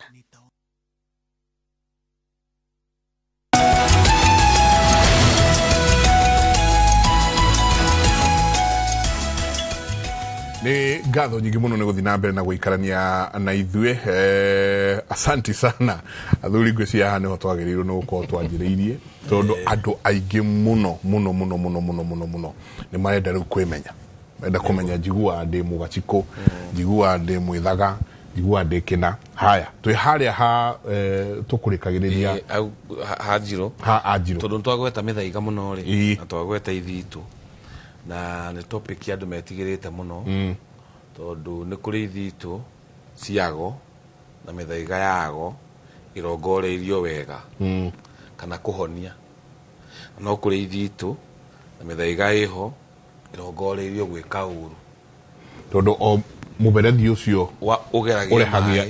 Nĩ ngatho nyingĩ mũno nĩ gũthiĩ na mbere na gũikarania na ithuĩ. Asanti sana athuri, ngwĩciria haha nĩho twagĩrĩirwo nĩ gũkorwo twanjĩrĩirie, tondũ andũ aingĩ mũno mũno mũno mũno mũno mũno mũno nĩ marenda rĩu kwĩmenya, marenda kũmenya njiguaga ndĩ mũgacikũ, njiguaga ndĩ mwĩthaga, njiguaga ndĩ kĩna. Haya, twĩ harĩa ha tũkũrĩkagĩrĩria ha Anjirũ, ha Anjirũ, tondũ nĩtwagweta mĩthaiga mũno rĩ, na twagweta ithitũ, na nĩ topic andũ metigĩrĩte mũno, tondũ nĩ kũrĩ ithitũ ciago na mĩthaiga yago irongoreirio wega kana kũhonia, no kũrĩ ithitũ na mĩthaiga ĩho ĩrongoreirio gwĩka ũru, tondũ o mũberethi ũcio ũgeragia ũrehagia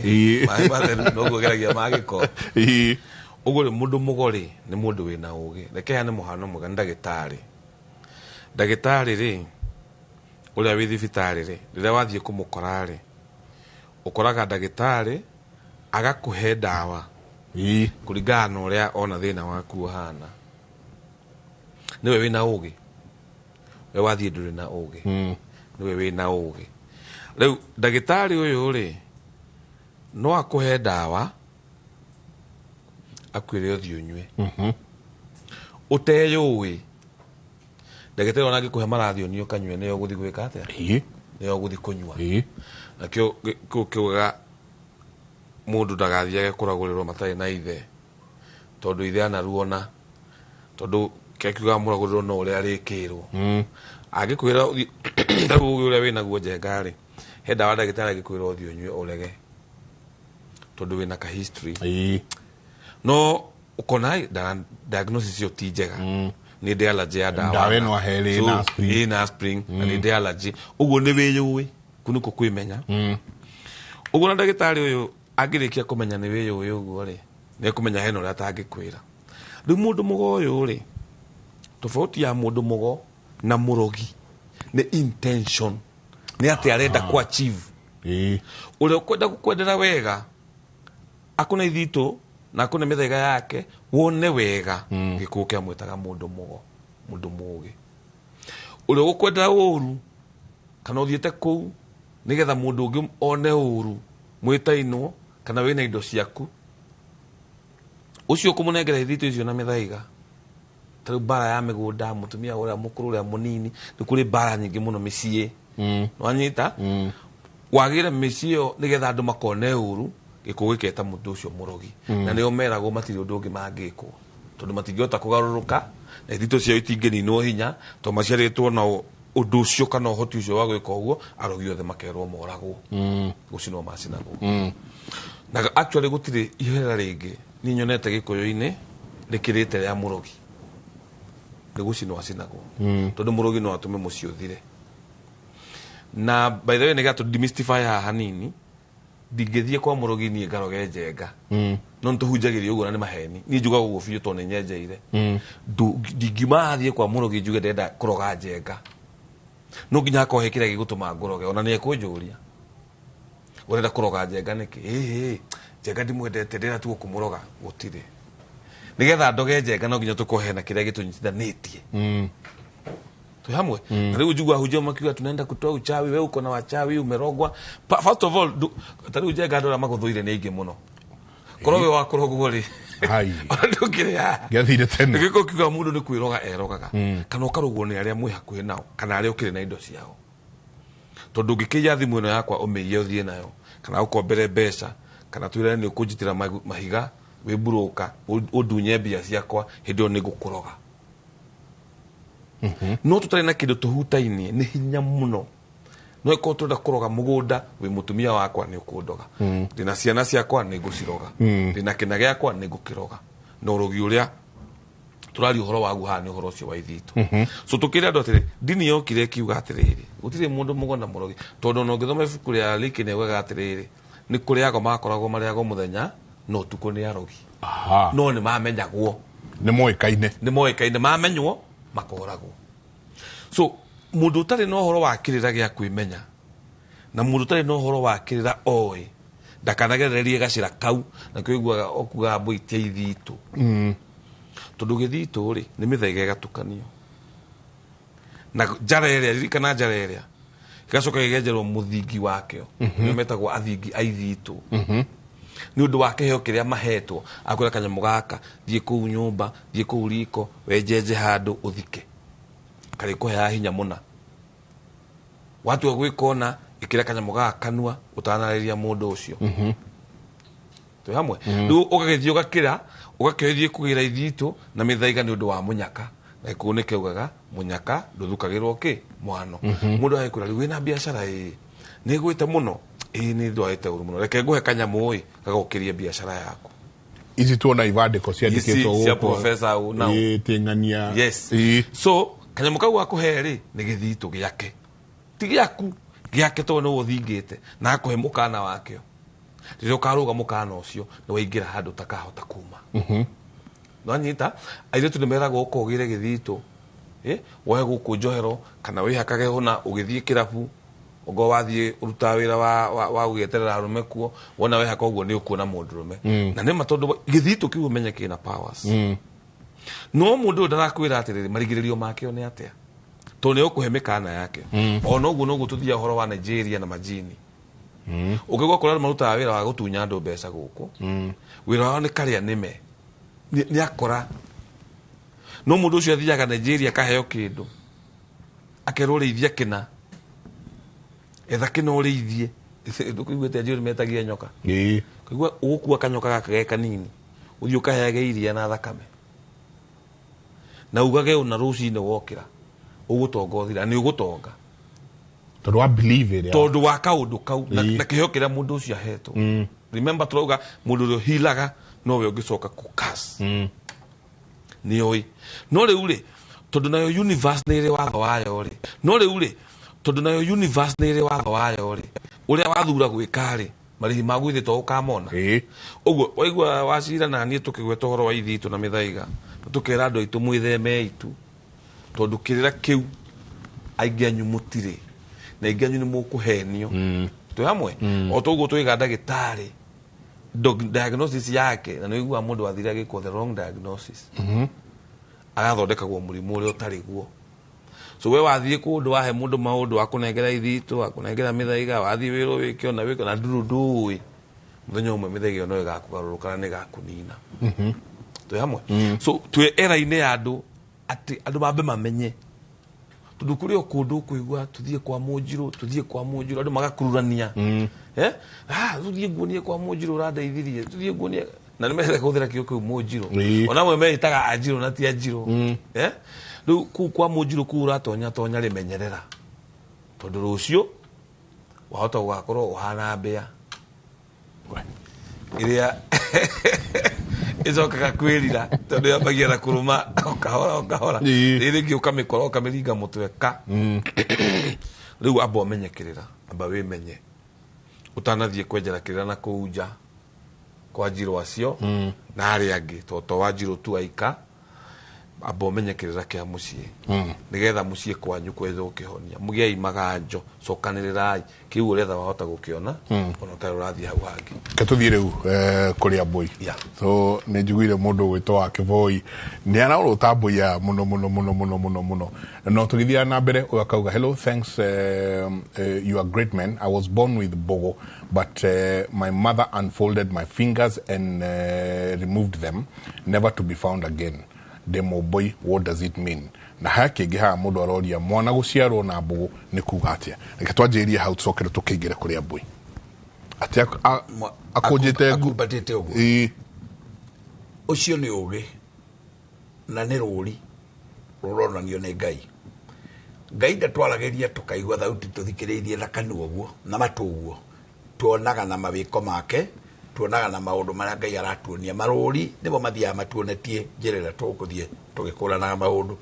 maĩ matheru noguo ũgeragia ma gĩko. Ũguo rĩ, mũndũ mũgo rĩ nĩ mũndũ wĩna ũgĩ. Reke heane mũhano mwega, nĩ ndagĩtarĩ. Ndagĩtarĩ rĩ, ũrĩa wĩ thibitarĩ rĩ, rĩrĩa wathiĩ kũmũkora rĩ, ũkoraga ndagĩtarĩ agakũhe ndawa kũringana na ũrĩa ona thĩna waku ũhana. Nĩwe wĩna ũgĩ, we wathiĩ ndũrĩ na ũgĩ, nĩwe wĩna ũgĩ. Rĩu ndagĩtarĩ ũyũ rĩ, no akũhe ndawa akwĩre ũthiĩ ũnyue ũteyũĩ. Ndagĩtarĩ ona angĩkũhe marathi ũkanyue, nĩyo ũgũthiĩ gwĩka atĩa? Nĩyo ũgũthiĩ kũnyua. Nakĩo kĩu kiugaga mũndũ ndagathiage kũragũrĩrwo matarĩ na ithe, tondũ ithe anaruona, tondũ kĩrĩa kiugaga mũragũrĩrwo no ũrĩa arĩkĩrwo. Angĩkwĩra ũthiĩ rĩu ũgĩ ũrĩa wĩnaguo njenga rĩ, he ndawa ndagĩtarĩ angĩkwĩra ũthiĩ ũnyue ũrege, tondũ wĩna ka history. No ũkona diagnosis ĩyo ti njega. Nĩ ndĩ allergy ya ndawa. Ndawa ĩno ahe ĩna aspirin. Ĩna aspirin, na nĩ ndĩ allergy. Ũguo nĩ wĩyũĩ, kũu nĩkuo kwĩmenya. Ũguo na ndagĩtarĩ ũyũ angĩrĩkia kũmenya nĩ wĩyũĩ ũguo rĩ, nĩ ekũmenya hena ũrĩa atangĩkwĩra. Rĩu mũndũ mũgo ũyũ rĩ, tofauti ya mũndũ mũgo na mũrogi nĩ intention Nĩ atĩa arenda ku achieve. Ũrĩa ũkwenda gũkwendera wega akune ithitũ na akune mĩthaiga yake wone wega. Gĩkũyũ kĩamwĩtaga mũndũ mũgo, mũndũ mũũgĩ. Ũrĩa ũgũkwendera ũru kana ũthiĩte kũu nĩgetha mũndũ ũngĩ one ũru mwĩtainwo kana wĩna indo ciaku, ũcio ũkũmũnengera ithitũ icio na mĩthaiga. Ta rĩu mbara ya mĩgũnda, mũtumia ũrĩa mũkũrũ ũrĩa mũnini, nĩ kũrĩ mbara nyingĩ mũno mĩciĩ. Nĩwanyita? Wagĩre mĩciĩ ĩyo nĩgetha andũ makone ũru, gĩkũyũ gĩketa mũndũ ũcio mũrogi. Na nĩo meragwo matirĩ ũndũ ũngĩ mangĩkwo tondũ matingĩhota kũgarũrũka na ithitũ ciao itingĩninwo hinya tondũ maciarĩtwo na ũndũ ũcio kana ũhoti ũcio wa gwĩka ũguo. Arogi othe makerwo moragwo, gũcinwo macinagwo. Na actually gũtirĩ ihera rĩngĩ niĩ nyonete gĩkũyũ-inĩ rĩkĩrĩte rĩa mũrogi, nĩ gũcinwo acinagwo. Tondũ mũrogi no atũme mũciĩ ũthire. Na by the way, nĩgetha tũ demystify haha hanini, ndingĩthiĩ kwa mũrogi niĩ ngaroge njenga. No nĩtũhunjagĩria ũguo na nĩ maheni. Niĩ njugaga ũguo biũ tondũ nĩ nyenjeire. Ndingiuma thiĩ kwa mũrogi njuge ndĩrenda kũroga njenga, no nginya hakorwo he kĩrĩa gĩgũtũma ngũroge. Ona nĩ ekũnjũria, ũrenda kũroga njenga nĩkĩ? Ĩhĩ, njenga ndimwendete, ndĩrenda tu kũmũroga. Gũtirĩ. Nĩgetha ndoge njenga no nginya tũkorwo hena kĩrĩa gĩtũnyitithanĩtie. Twĩ hamwe? Na rĩu njugua hunjia makiuga tunaenda kutoa uchawi, we uko na wachawi, umerogwa. First of all, ta rĩu njenga andũ arĩa magũthũire nĩ aingĩ mũno. Korwo wĩ wa kũrogwo rĩ, ona ndũkĩrĩ haha. Gĩathire tene. Gĩko kiuga mũndũ nĩ kwĩroga erogaga. Kana ũkarogwo nĩ arĩa mwĩ hakuhĩ nao kana arĩa ũkĩrĩ na indo ciao. Tondũ ũngĩkĩiya thimũ ĩno yakwa ũmĩiye ũthiĩ nayo, kana ũkombere mbeca, kana twĩrane nĩ ũkũnjitĩra mahiga wĩ mburũka ũndunye mbia ciakwa, hĩndĩ ĩyo nĩ ngũkũroga. No tũtarĩ na kĩndũ tũhutainie nĩ hinya mũno. No ĩkorwo tũrenda kũroga mũgũnda, wĩ mũtumia wakwa nĩ ũkũndoga. Ndĩna ciana ciakwa nĩ ngũciroga. Ndĩna kĩna gĩakwa nĩ ngũkĩroga. Na ũrogi ũrĩa tũraria ũhoro waguo haha nĩ ũhoro ũcio wa ithitũ. So tũkĩre andũ atĩrĩ, ndini yokire ĩkiuga atĩrĩrĩ, gũtirĩ mũndũ mũgo na mũrogi. Tondũ ona ũngĩthoma ibuku rĩa Liki nĩ augaga atĩrĩrĩ, nĩ kũrĩ ago makoragwo marĩ ago mũthenya na ũtukũ nĩ arogi. No nĩ mamenyagwo. Nĩ moĩkaine. Nĩ moĩkaine, mamenywo makoragwo. So mũndũ ũtarĩ na ũhoro wa kĩrĩra gĩa kwĩmenya na mũndũ ũtarĩ na ũhoro wa kĩrĩra oĩ ndakanagererie gacĩra kau, na kĩo ũiguaga ũkugaga mbũi tia ithitũ. Tondũ gĩthitũ rĩ nĩ mĩthaiga ĩgatukanio na njara ĩrĩa, ririkana njara ĩrĩa gĩgacoka gĩkenjerwo mũthingi wakĩo. Nĩo metagwo athingi a ithitũ. Nĩ ũndũ wa kĩheo kĩrĩa mahetwo, akwĩra kanyamũ gaka thiĩ kũu nyũmba, thiĩ kũu riko, wenjenje handũ ũthike, karĩkũheaga hinya mũna. Watua gwĩka ũna, ĩkĩra kanyamũ gaka kanua ũtanarĩria mũndũ ũcio. Twĩ hamwe? Rĩu ũgagĩthiĩ ũgakĩra, ũgakĩoithie kũgĩra ithitũ na mĩthaiga nĩ ũndũ wa mũnyaka. Na gĩkũyũ nĩ kĩaugaga mũnyaka ndũthukagĩrwo kĩ mwano. Mũndũ agĩkwĩra rĩu wĩna biacara ĩĩ nĩ ĩgwĩte mũno, ĩĩ nĩ ndwarĩte ũru mũno, reke ngũhe kanyamũ ĩ gagũkĩrie biacara yaku. Ici tuona ibandĩko ciandĩkĩtwo Ici cia gũkũ. professor ũ nao. Ĩĩ, tĩng'ania. Yes. So kanyamũ kau gakũhe rĩ nĩ gĩthitũ gĩake, ti gĩaku, gĩake tondũ nĩwe ũthingĩte na akũhe mũkana wakĩo. Rĩrĩa ũkarũga mũkana ũcio nĩ waingĩra handũ ũtakahota kuma. Nĩwanyita? Airĩtu nĩ meragwo ũkogĩre gĩthitũ, woe gũkũ njohero kana wĩhakage hũna ũgĩthiĩ kĩrabu, ũngorwo wathiĩ ũrutaga wĩra wa gũgĩeterera arũme kuo, wona wehaka ũguo nĩ ũkuona mũndũrũme. Na nĩ ma tondũ gĩthitũ kĩu ũmenye kĩna powers. No mũndũ ũyũ ndarakwĩra atĩrĩrĩ, marigĩrĩrio makĩo nĩ atĩa, tondũ nĩ ũkũhe mĩkana yake. Ona ũguo noguo tũthiaga ũhoro wa Nigeria na majini. Ũngĩgwa kũrĩa andũ marutaga wĩra wa gũtunya andũ mbeca gũkũ, wĩra wao nĩ karĩa nĩme, nĩ akora. No mũndũ ũcio athiaga Nigeria akaheo kĩndũ, akerwo rĩithia kĩna, etha kĩna ũrĩithie. Ndũkũiguĩte anjĩrĩ metagia nyoka? Ũkaigua ũgũkua kanyoka gaka ge kanini, ũthiĩ ũkaheage iria na thakame, na ugage ũna rũcinĩ wokĩra ũgũtonga ũthira, nĩ ũgũtonga. Tondũ wa believe ĩrĩa. Tondũ wa kaũndũ kau, na kĩheo kĩrĩa mũndũ ũcio ahetwo. Remember tũrauga mũndũ ũrĩa ũhilaga nowe ũngĩcoka kũ-curse. Nĩ oĩ. No rĩu rĩ, tondũ nayo universe nĩ ĩrĩ watho wayo rĩ. No rĩu rĩ, tondũ nayo universe nĩ ĩrĩ watho wayo rĩ, ũrĩa wathura gwĩka rĩ, marĩhi maguo ithe to ũkamona. Ũguo waigua wacira na niĩ tũkĩgweta ũhoro wa ithitũ na mĩthaiga, na tũkera andũ aitũ mwĩtheme itu, tondũ kĩrĩra kĩu aingĩ anyu mũtirĩ. Na aingĩ anyu nĩ mũkũhenio. Twĩ hamwe? O toguo twiga ndagĩtarĩ diagnosis yake, na nĩ ũiguaga mũndũ athire agĩkwo the wrong diagnosis, agathondekagwo mũrimũ ũrĩa ũtarĩ guo. So we wathiĩ kũndũ, wahe mũndũ maũndũ, akũnengera ithitũ, akũnengera mĩthaiga, wathiĩ wĩrwo wĩke ona wĩke na nduru, ndũĩ mũthenya ũmwe mĩthaiga ĩyo no ĩgakũgarũrũka na ĩgakũnina. Twĩ hamwe? So twĩ era-inĩ ya andũ atĩ andũ mambe mamenye, tondũ kũrĩ o kũndũ ũkũigua tũthiĩ kwa mũnjirũ, tũthiĩ kwa mũnjirũ, andũ magakururania. Ah, tũthiĩ nguonie kwa mũnjirũ ũrandeithirie, tũthiĩ nguonie, na nĩ mendete kũhũthĩra kiugo kĩu mũnjirũ. Ona amwe meĩtaga anjirũ na ti anjirũ. Rĩu kũu kwa mũnjirũ kũu ũratonya tonya rĩ, menyerera, tondũ rũciũ wahota gũgakorwo ũhana mbĩa ĩrĩa ĩcokaga kwĩrira, tondũ yambagia na kũrũma o kahora o kahora, rĩrĩ rĩngĩ ũkamĩkora ũkamĩringa mũtwe ka. Rĩu amba ũmenye kĩrĩra, amba wĩmenye ũtanathiĩ kwenjera kĩrĩra na kũu nja kwa njirũ acio na arĩa angĩ, to to wa njirũ tu aika. Amba ũmenye kĩrĩra kĩa mũciĩ, nĩgetha mũciĩ kwanyu kwethwo kĩhonia, mũgĩai maganjo, cokanĩrĩrai kĩu ũretha wahota gũkĩona ona ũtarĩ ũrathiĩ hau hangĩ. Ke tũthiĩ rĩu kũrĩa mbũi. So nĩ njiguire mũndũ ũgwĩtwo wa Kĩboi nĩ araũrũta mbũi aya mũno mũno mũno mũno mũno mũno, no tũgĩthiaga na mbere ũyũ akauga, "Hello, thanks, you are great man. I was born with bogo, but my mother unfolded my fingers and removed them, never to be found again. Ndĩ mũmbũi, what does it mean?" Na haya kĩngĩ haha mũndũ aroria, mwana gũciarwo na mbũgũ nĩ kuga atĩa? Reke twanjĩrĩrie hau, tũcokere tũkĩingĩre kũrĩa mbũi atĩ akũnjĩte akumbatĩte ũguo. Ũcio nĩ ũgĩ na nĩ rũri rũronanio nĩ Ngai. Ngai ndatwaragĩria tũkaigua thauti tũthikĩrĩirie na kanua ũguo na matũ ũguo, tuonaga na mawĩko make, tuonaga na maũndũ marĩa Ngai aratuonia. Marũri nĩmo mathiaga matuonetie njĩra ĩrĩa tũgũthiĩ tũgĩkũranaga maũndũ.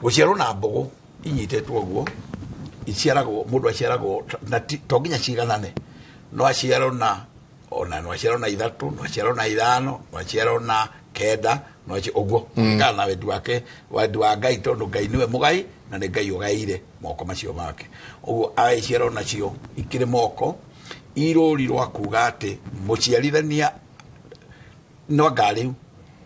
Gũciarwo na mbũgũ inyitĩtwo ũguo, iciaragwo, mũndũ aciaragwo na to nginya ciganane, no aciarwo na ona no aciarwo na 3, no aciarwo na 5, no aciarwo na 9, no ũguo kũringana na wendi wake, wendi wa Ngai, tondũ Ngai nĩwe mũgai na nĩ Ngai ũgaire moko macio make. Ũguo agĩciarwo nacio ikĩrĩ moko, irũri rwa kuga atĩ mũciarithania no anga rĩu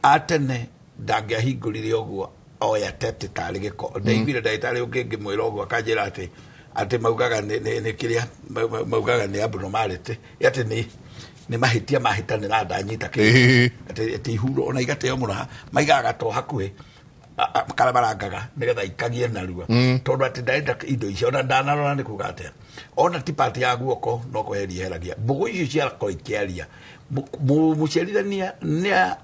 atene ndangĩahingũrire ũguo oya tete tarĩ gĩko. Ndaiguire ndagĩtarĩ ũngĩ ngĩmwĩra ũguo akanjĩra atĩ maugaga nĩ kĩrĩa maugaga nĩ abnormality, atĩ nĩ mahĩtia mahĩtanĩra ndanyita kĩndũ, atĩ ihuro ona igateo mũno maigaga gato hakuhĩ karĩa marangaga nĩgetha ikagie narua, tondũ atĩ ndarenda indo icio ona ndanarora nĩ kuga atĩa, ona ti part ya guoko no kweheria heragia mbũgũ icio ciakorwo ikĩaria. Mũciarithania nĩ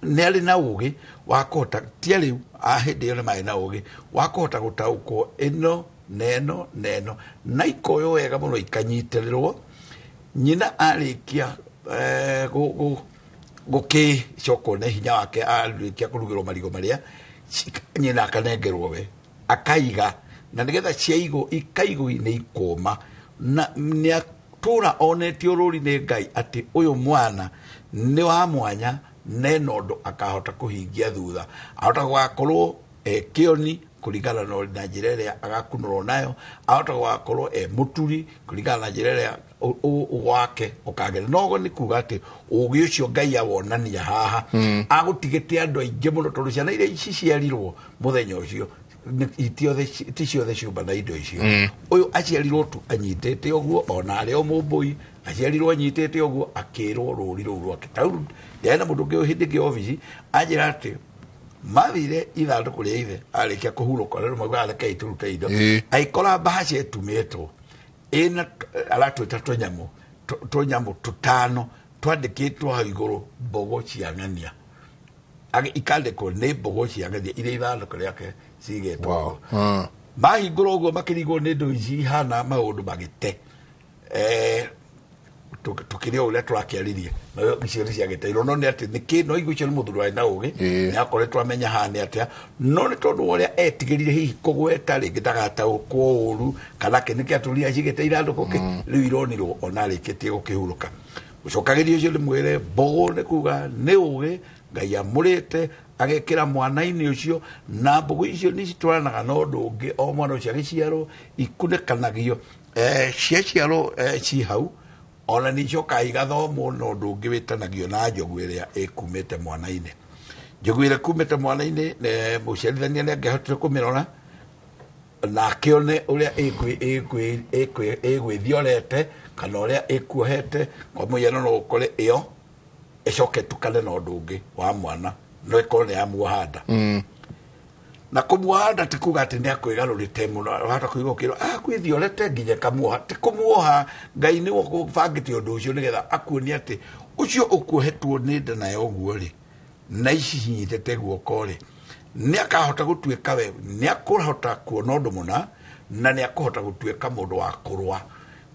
arĩ na ũgĩ wa kũhota, ti rĩu, a hĩndĩ ĩyo nĩ marĩ na ũgĩ wa kũhota gũtaũkwo ĩno na ĩno na ĩno, na ikoywo wega mũno ikanyitĩrĩrwo. Nyina arĩkia gũkĩcokwo nĩ hinya wake, arĩkia kũrugĩrwo marigũ marĩa, nyina akanengerwo we akaiga, na nĩgetha ciaigwo ikaigwo nĩ ikũma, na nĩ atũra onetio rũri nĩ Ngai atĩ ũyũ mwana nĩ wa mwanya na ena ũndũ akahota kũhingia thutha, ahota gũgakorwo e kĩoni kũringana na njĩra ĩrĩa agakunũrwo nayo, ahota gũgakorwo e mũturi kũringana na njĩra ĩrĩa wake ũkagera. Noguo nĩ kuga atĩ ũgĩ ũcio Ngai awonania haha agũtigĩte andũ aingĩ mũno, tondũ ciana iria ciciarirwo mũthenya ũcio ti ciothe ciũmba na indo icio. Ũyũ aciarirwo tu anyitĩte ũguo, ona arĩ o mũmbũi aciarirwo anyitĩte ũguo, akĩrwo rũri rũu rwake. Tau ndĩarĩ na mũndũ ũngĩ hĩndĩ ĩngĩ obici anjĩra atĩ mathire ithandũkũ rĩa ithe arĩkia kũhurũka, rĩu maugaga rekei tũrute indo, agĩkora mbahaca ĩtumĩtwo ĩna aratwĩta tũnyamũ tũnyamũ tũtano twandĩkĩtwo hau igũrũ, mbũgũ cia ng'ania. Ikandĩkwo nĩ mbũgũ cia ng'ania iria ithandũkũ rĩake cigĩtwo. Mahingũra ũguo makĩrigwo nĩ indo ici ihana maũndũ magĩte. Tũkĩrĩ o ũrĩa tũrakĩaririe nayo icio nĩ ciagĩteirwo, no nĩ atĩ nĩkĩ no igu icio nĩ mũthuri warĩ na ũgĩ nĩ akoretwo amenya haha nĩ atĩa, no nĩ tondũ wa ũrĩa etigĩrire hihi kũgweta rĩngĩ ndagataũkwo ũru kana kĩ nĩkĩ atũria cigĩte ithandũkũ kĩ rĩu ironirwo ona arĩkĩtie gũkĩhurũka. Gũcokagĩria ũcio ndĩmwĩre mbũgũ nĩ kuga nĩ ũgĩ Ngai amũrĩte. Agekĩra mwana-inĩ ũcio na mbũgũ icio nĩ citwaranaga na ũndũ ũngĩ o mwana ũcio agĩciarwo ikunĩkanagio ciaciarwo ci hau ona nĩ icokaga igathomwo na ũndũ ũngĩ wĩtanagio na njogu ĩrĩa ĩkumĩte mwana-inĩ. Njogu ĩrĩa ĩkumĩte mwana-inĩ mũciarithania nĩ angĩahotire kũmĩrora na akĩone ũrĩa ĩgwĩthiorete kana ũrĩa ĩkuohete. Kwa mũhiano no ũkore ĩyo ĩcoke ĩtukane na ũndũ ũngĩ wa mwana no ĩkorwo nĩ yamuoha nda. Na kũmuoha nda ti kuga atĩ nĩ akwĩgarũrĩte mũno, wahota kũigua ũkĩrwo akwĩthiorete nginya ĩkamuoha. Ti kũmuoha, Ngai nĩwe ũbangĩte ũndũ ũcio nĩgetha akuonie atĩ ũcio ũkuohetwo nĩ nda nayo ũguo rĩ, na ici cinyitĩte guoko rĩ, nĩ akahota gũtuĩka we nĩ akũhota kuona ũndũ mũna na nĩ akũhota gũtuĩka mũndũ wa kũrũa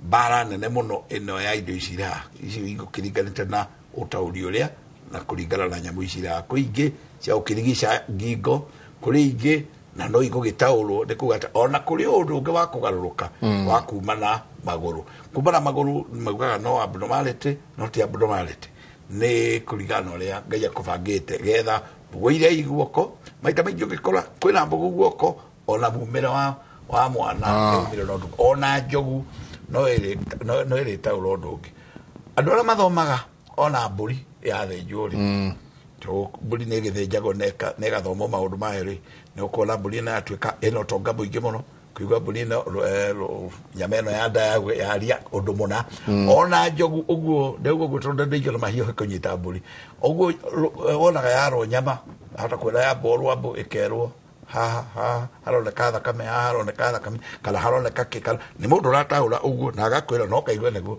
mbara nene mũno ĩno ya indo ici ira ici igũkĩringanĩte na ũtaũri ũrĩa na kũringana na nyamũ ici ira kwĩ ingĩ cia gũkĩrigica ngingo, kũrĩ ingĩ na no igũgĩtaũrwo nĩ kuga atĩ ona kũrĩ ũndũ ũngĩ wa kũgarũrũka wa kuma na magũrũ. Kuma na magũrũ maugaga no abnormality, no ti abnormality, nĩ kũringana na ũrĩa Ngai akũbangĩte getha mbũgũ iria i guoko. Maita maingĩ ũngĩkora kwĩna mbũgũ guoko ona mumĩre wa mwana umĩre na ũndũ, ona njogu no ĩrĩtaũra ũndũ ũngĩ. Andũ arĩa mathomaga ona mbũri yathĩnjwo rĩ, to mbũri nĩ ĩgĩthĩnjagwo na ĩgathomwo maũndũ mayo rĩ, nĩ ũkuona mbũri ĩno yatuĩka ĩna ũtonga mũingĩ mũno, kũigua mbũri ĩno nyama ĩno ya nda yaria ũndũ mũna. Ona njogu ũguo ndauga ũguo tondũ ndingĩona mahiũhe kũnyita mbũri ũguo wonaga yarwo nyama ahota kuona yambwo rwambo ĩkerwo haha haha haroneka thakame, haha haroneka thakame, kana haroneka kĩ, kana nĩ mũndũ ũrataũra ũguo na agakwĩra no kaigua nĩguo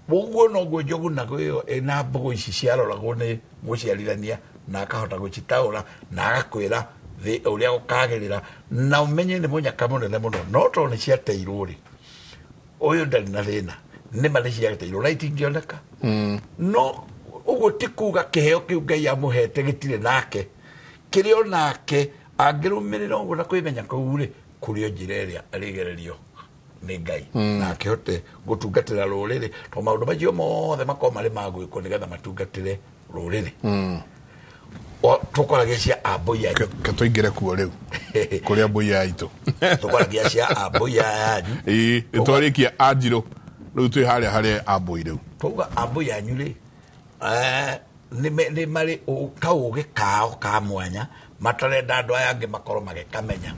ũguo noguo njogu naguo ĩyo ĩna mbũgũ ici ciaroragwo nĩ mũciarithania na akahota gũcitaũra na agakwĩra thĩ ũrĩa ũkagĩrĩra na ũmenye nĩ mũnyaka mũnene mũno. No tondũ nĩ ciateirwo rĩ, ũyũ ndarĩ na thĩna, nĩ ma nĩ ciateirwo na itingĩoneka. No ũguo ti kuga kĩheo kĩu Ngai amũhete gĩtirĩ nake, kĩrĩ o nake angĩrũmĩrĩra ũguo na kwĩmenya kũu rĩ, kũrĩ o njĩra ĩrĩa arĩgererio nĩ Ngai na akĩhote gũtungatĩra rũrĩrĩ, tondũ maũndũ macio mothe makorwo marĩ ma gwĩkwo nĩgetha matungatĩre rũrĩrĩ. Tũkwaragia cia ambũi yanyu. Ke tũingĩre kuo rĩu kũrĩ ambũi yaitũ. Tũkwaragia cia ambũi yanyu. Ĩĩ, nĩtwarĩkia anjirũ rĩu twĩ harĩa harĩa ambũi rĩu. Twauga ambũi yanyu rĩ, nĩ marĩ kaũgĩ kao ka mwanya matarenda andũ aya angĩ makorwo magĩkamenya,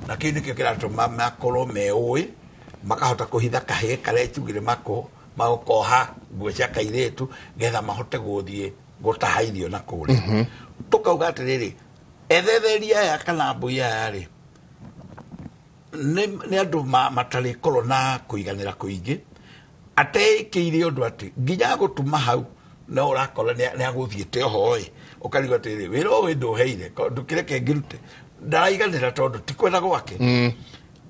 na kĩu nĩkĩo kĩratũma makorwo meũĩ makahota kũhitha kahĩĩ karĩa tugire magũkoha nguo cia kairĩtu getha mahote gũthiĩ gũtaha irio na kũrĩa. Tũkauga atĩrĩrĩ, ethetheri aya kana mbũi aya rĩ, nĩ andũ matarĩkorwo na kũiganĩra kũingĩ, ateĩkĩire ũndũ atĩ nginya gũtuma hau no ũrakora nĩ agũthiĩte oho ĩ, ũkarigwo atĩrĩrĩ, wĩra ũyũ ndũheire, ndũkĩreke ngĩrute, ndaraiganĩra tondũ ti kwenda gwake.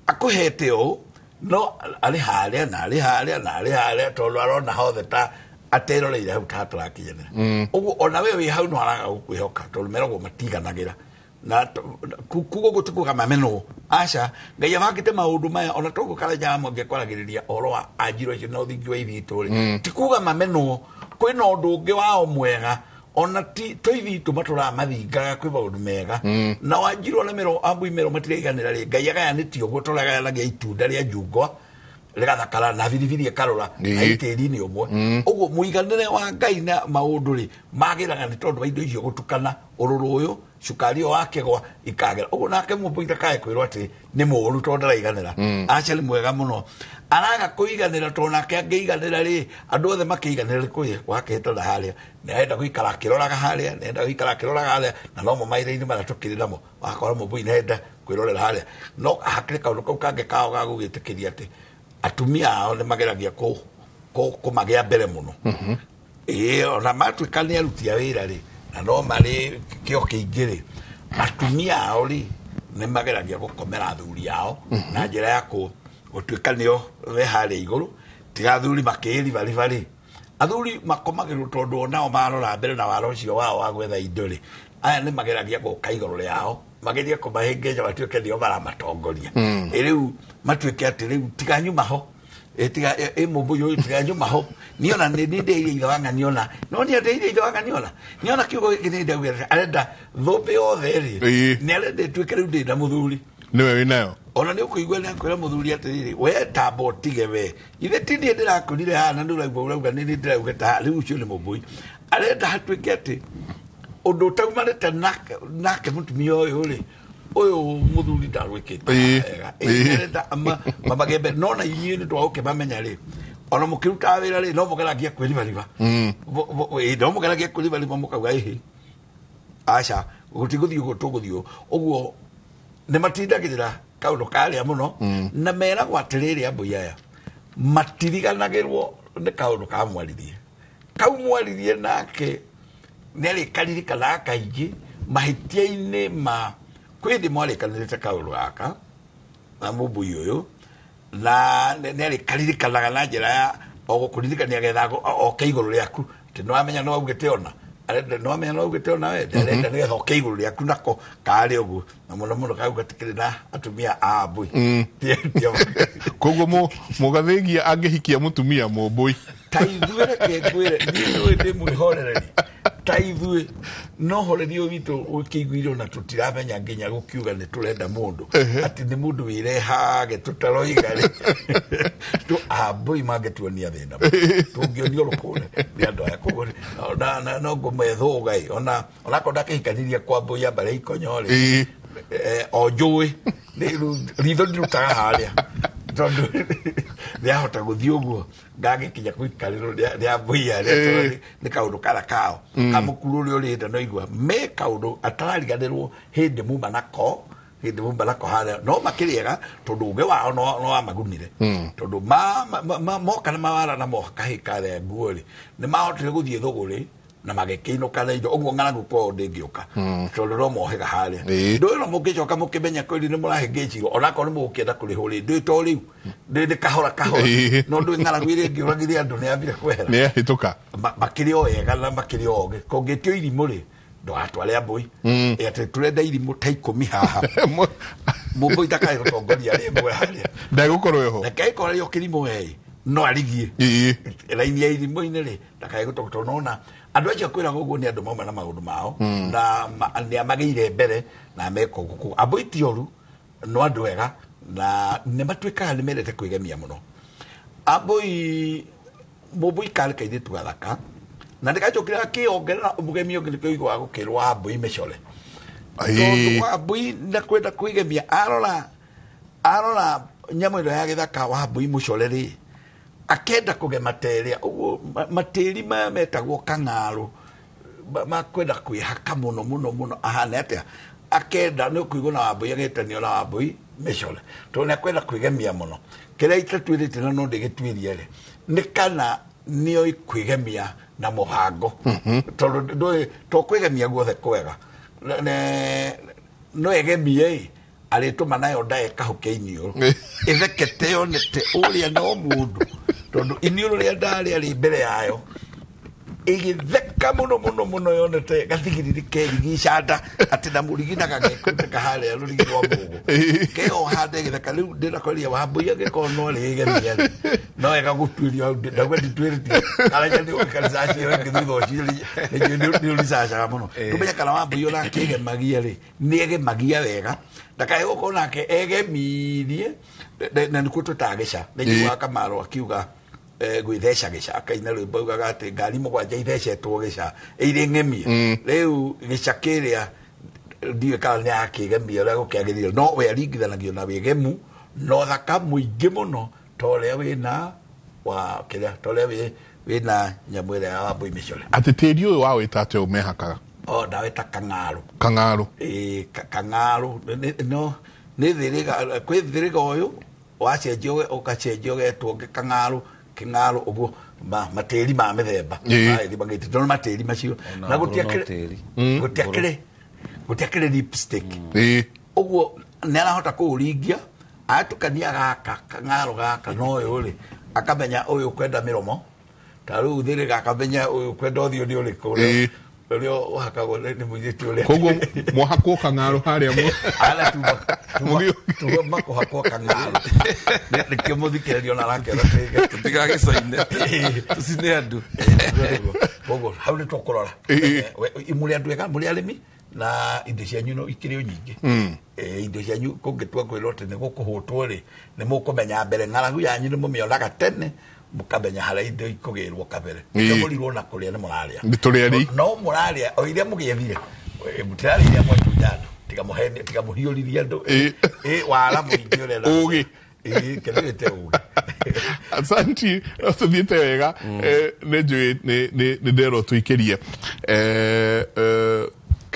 Akũhete ũũ no arĩ harĩa na arĩ harĩa na arĩ harĩa tondũ arona hothe ta ateroreire hau ta hatarakinyanĩra. Ũguo ona we wĩ hau no araga gũkwĩhoka tondũ meragwo matiganagĩra. Na kuga ũguo ti kuga mamenwo, aca Ngai abangĩte maũndũ maya ona tũgũkara nyamũ angĩkwaragĩrĩria ũhoro wa anjirũ acio na ũthingi wa ithitũ rĩ, ti kuga mamenwo, kwĩna ũndũ ũngĩ wao mwega ona ti tũithitũ matũraga mathingaga kwĩ maũndũ mega. Na wanjirũ ona mero ambui mero matiraiganĩra rĩ, Ngai agayanĩtie ũguo tondũ agayanagia itunda rĩa njungwa rĩgathakara na biribiri ĩkarũra na tĩri-inĩ ũmwe. Ũguo mũiganĩre wa Ngai na maũndũ rĩ magĩraga nĩ tondũ wa indo icio gũtukana, ũrũrũ ũyũ cukari ũyũ wa kĩgwa ikagĩra ũguo. Nake mũmbũi ndakae kwĩrwo atĩ nĩ mũũru tondũ ndaraiganĩra, aca nĩ mwega mũno, araga kũiganĩra tondũ nake angĩiganĩra rĩ, andũ othe makĩiganĩra rĩ, kũrĩ wakĩhĩtana harĩa nĩ arenda gũikara akĩroraga harĩa, nĩ arenda gũikara akĩroraga harĩa, na nomo maitho-inĩ marĩa tũkĩrĩ namo wakora mũmbũi nĩ arenda kwĩrorera harĩa. No hakĩrĩ kaũndũ kau kangĩ kao ga gũgĩtĩkĩria atĩ atumia ao nĩ mageragia kũmagĩa mbere mũno. Ĩĩ, ona matuĩka nĩ aruti a wĩra rĩ, na no marĩ kĩo kĩingĩ rĩ, atumia ao rĩ nĩ mageragia gũkomera athuri ao na njĩra ya gũtuĩka nĩo me harĩa igũrũ, tiga athuri makĩĩribariba rĩ, athuri makomagĩrwo tondũ onao marora mbere na wara ũcio wao wa gwetha indo rĩ, aya nĩ mageragia gũka igũrũ rĩao, magerie kũmahĩngĩca matuĩke nĩo maramatongoria. Ĩ rĩu matuĩke atĩ rĩu tiga nyuma ho, Ĩtiga ĩ mũmbũi ũyũ tiga nyuma ho niona nĩ ndĩire ithe wa ng'aniona no nĩ ndĩire ithe wa ng'aniona niona kiugo gĩkĩ nĩ ndauga arenda thũmbĩ yothe rĩ nĩ arenda ĩtuĩke rĩu ndĩ na mũthuri nĩwe wĩnayo ona nĩ ũkũigua nĩ akwĩra mũthuri atĩrĩrĩ we tamba ũtige we ithe ti niĩ ndĩrakũrire haha na nĩ ũraigua ũrauga nĩ niĩ ndĩrauga ta rĩu ũcio nĩ mũmbũi arenda hatuĩke atĩ ũndũ ũtaumanĩte nake mũtumia ũyũ rĩ ũyũ mũthuri ndarwĩkĩte wega arenda mamagembe no na inyuĩ nĩ twagũkĩmamenya rĩ ona mũkĩrutaga wĩra rĩ no mũgeragia kwĩribariba no mũgeragia kwĩribariba mũkauga ĩhĩ aca gũtigũthiĩ ũguo tũgũthiĩ ũguo nĩ matindagĩrĩra kaũndũ karĩa mũno na meragwo atĩrĩrĩ ambũi aya matiriganagĩrwo nĩ kaũndũ ka mwaririe kau mwaririe nake nĩ arĩkaririkanaga kaingĩ mahĩtia-inĩ ma kwĩ hĩndĩ mwarĩkanĩrĩte kaũndũ gaka na mũmbũi ũyũ na nĩ arĩkaririkanaga na njĩra ya o gũkũririkania getha oke igũrũ rĩaku atĩ nĩ wamenya nĩ waugĩte ona arenda nĩ wamenya nĩ waugĩte ona we arenda nĩgetha oke igũrũ rĩaku nako karĩ ũguo na mũno mũno kau gatikĩrĩ na atumia a mbũi koguo mũgathĩgia angĩhikia mũtumia mũmbũi ta ithuĩ reke ngwĩre niĩ nĩũĩ ndĩ mwĩhorereri ta ithuĩ no horerio witũ ũkĩiguire ona tũtiramenya nginya gũkiuga nĩ tũrenda mũndũ atĩ nĩ mũndũ wĩrehage tũtaroiga rĩ tũ ambũi mangĩtuonia thĩna tũngĩonio rũkũre nĩ andũ aya koguo no ngũmethũga ĩ ona onakorwo ndakĩhikanirie kwa mbũi ya mbarĩ ikonyo rĩ o njũĩ ritho ndirutaga harĩa tondũ rĩahota gũthiĩ ũguo ngagĩkinya kũikarĩrwo rĩa mbũi harĩa nĩ kaũndũ kara kao kamũkuru ũrĩa ũrĩ nda no igua me kaũndũ atarariganĩrwo hĩndĩ muma nako harĩa no makĩrĩega tondũ ũgĩ wao no wamagunire tondũ moka na mawara na moka karĩa nguo rĩ nĩ mahotire gũthiĩ thũgũrĩ na magĩkĩinũka na indo ũguo ng'aragu kwao ndĩngĩũka tondũ no mohega harĩa ndũĩ no mũngĩcoka mũkĩmenya kwĩri nĩ mũrahĩngĩcirwo onakorwo nĩ mũgũkĩenda kũrĩhwo rĩ ndũĩ to rĩu nĩ kahora kahora no ndũĩ ng'aragu ĩrĩa ĩngĩũragire andũ nĩ yambire kwehera nĩ yahĩtũka makĩrĩ o ega na makĩrĩ o ogĩ kũngĩtio irimũ rĩ ndũgatware mbũi atĩ tũrenda irimũ ta 10 haha mũmbũi ndakae gũtongoria rĩmwe harĩa ndegũkorwo ĩho ndakaĩkorwo arĩ o kĩrimũ we no arigie raini ya irimũ-inĩ rĩ ndakae gũtongoria tondũ nona andũ acio kwĩraga ũguo nĩ andũ mauma na maũndũ mao na nĩ amagĩire mbere na meka ũguo ambũi ti oru no andũ ega na nĩ matuĩkaga nĩ mendete kwĩgemia mũno ambũi mũmbũi karĩ kairĩtu gathaka na ndĩgacokire gakĩongerera mũgemi ũngĩ nĩkĩo ũiguaga gũkĩrwo ambũi mĩcore tondũ wambũi na kwenda kwĩgemia arora nyamũ ĩno ya gĩthaka wambũi mũcore rĩ akenda kũgema terĩa ũguo matĩri maya metagwo kang'arũ makwenda kwĩhaka mũno mũno mũno ahana atĩa akenda nĩ ũkũigua na wambũi agĩtanio na wambũi mĩcore tondũ nĩ akwenda kwĩgemia mũno kĩrĩa itatuĩrĩte na no ndĩgĩtuĩrie rĩ nĩ kana nĩoĩ kwĩgemia na mũbango tondũ ndũĩ to kwĩgemia guothe kwega no egemie ĩ arĩtũma nayo ndae kahũke iniũrũ ĩthekete yonete ũrĩa no mũndũ tondũ iniũrũ rĩa ndarĩa rĩ mbere yayo ĩgĩtheka mũno mũno mũno yonete gathigiriri kerigicanda atĩ na mũrigi na gagekũndĩka harĩa rũrigi rwa mũgũ keohande ĩgĩtheka rĩu ndĩrakwaria wambũi angĩkorwo no rĩgemia rĩ no wega gũtuĩrio hau ndauga ndituĩrĩtie karaja nĩ ũkaricaci ĩyo ĩngĩ thutha ũcio nĩ ũricacaga mũno tũmenye kana wambũi ona akĩgemagia rĩ nĩ egemagia wega ndakae gũkorwo nake egemirie na nĩkuo twĩtaga gĩca nĩ njiguaga Kamaro akiuga gwĩtheca gĩca akaina rwĩmbo augaga atĩ ngari 7 ithecetwo gĩca irĩ ng'emie rĩu gĩca kĩrĩa ndiũĩ kana nĩ akĩgemia ũrĩa gũkĩagĩrĩire no we aringithanagio na wĩgemu na ũthaka mũingĩ mũno ta ũrĩa wĩna wa kĩrĩa ta ũrĩa wĩna nyamũ ĩrĩa ya wambũi mĩcore atĩ tĩri ũyũ wawĩta atĩa ũmehakaga o ndawĩta kang'arũ kang'arũ ĩĩ kang'arũ no nĩ thĩrĩga kwĩ thĩrĩga ũyũ wacenjio ũgacenjio ũgetwo kang'arũ king'arũ ũguo matĩri ma mĩthemba magĩte tondũ matĩri macio na gũtiakĩrĩ lipstick ũguo nĩ arahota kũũringia atukania gaka kang'arũ gaka na ũyũ rĩ akamenya ũyũ kwenda mĩromo ta rĩu thĩrĩga akamenya ũyũ kwenda ũthiũ nĩ ũrĩkũ Ũrĩa ũhakagwo nĩ mũirĩtu ũrĩa. Koguo mwahakwo kang'aro harĩa mũ. Ala tuma makũhakwo kang'aro. Nĩkĩo mũthikĩrĩrio na arakĩona tũtigagĩcaine tũcine andũ. Koguo hau nĩ tũkũrora. Mũrĩ andũ ega, mũrĩ arĩmi na indo cianyu no ikĩrĩ o nyingĩ. Indo cianyu kũngĩtua kwĩrwo atĩ nĩ gũkũhũtwo rĩ, nĩ mũkũmenya mbere ng'aragu yanyu nĩ mũmĩonaga tene, mũkamenya harĩa indo ikũgĩrwo kabere. Mũrirwo na kũrĩa nĩ mũrarĩa. Nĩ tũrĩ arĩi. No mũrarĩa o iria mũgĩethire. Mũtirarĩa iria mwatunya andũ. Tiga mũheni, tiga mũhiũrĩrie andũ. Wara mũingĩ ũrĩa. Ũgĩ. Kĩndũ ũgĩ. Asanti, no tũthiĩte wega. Nĩ njũĩ nĩ nderwo tũikĩrie.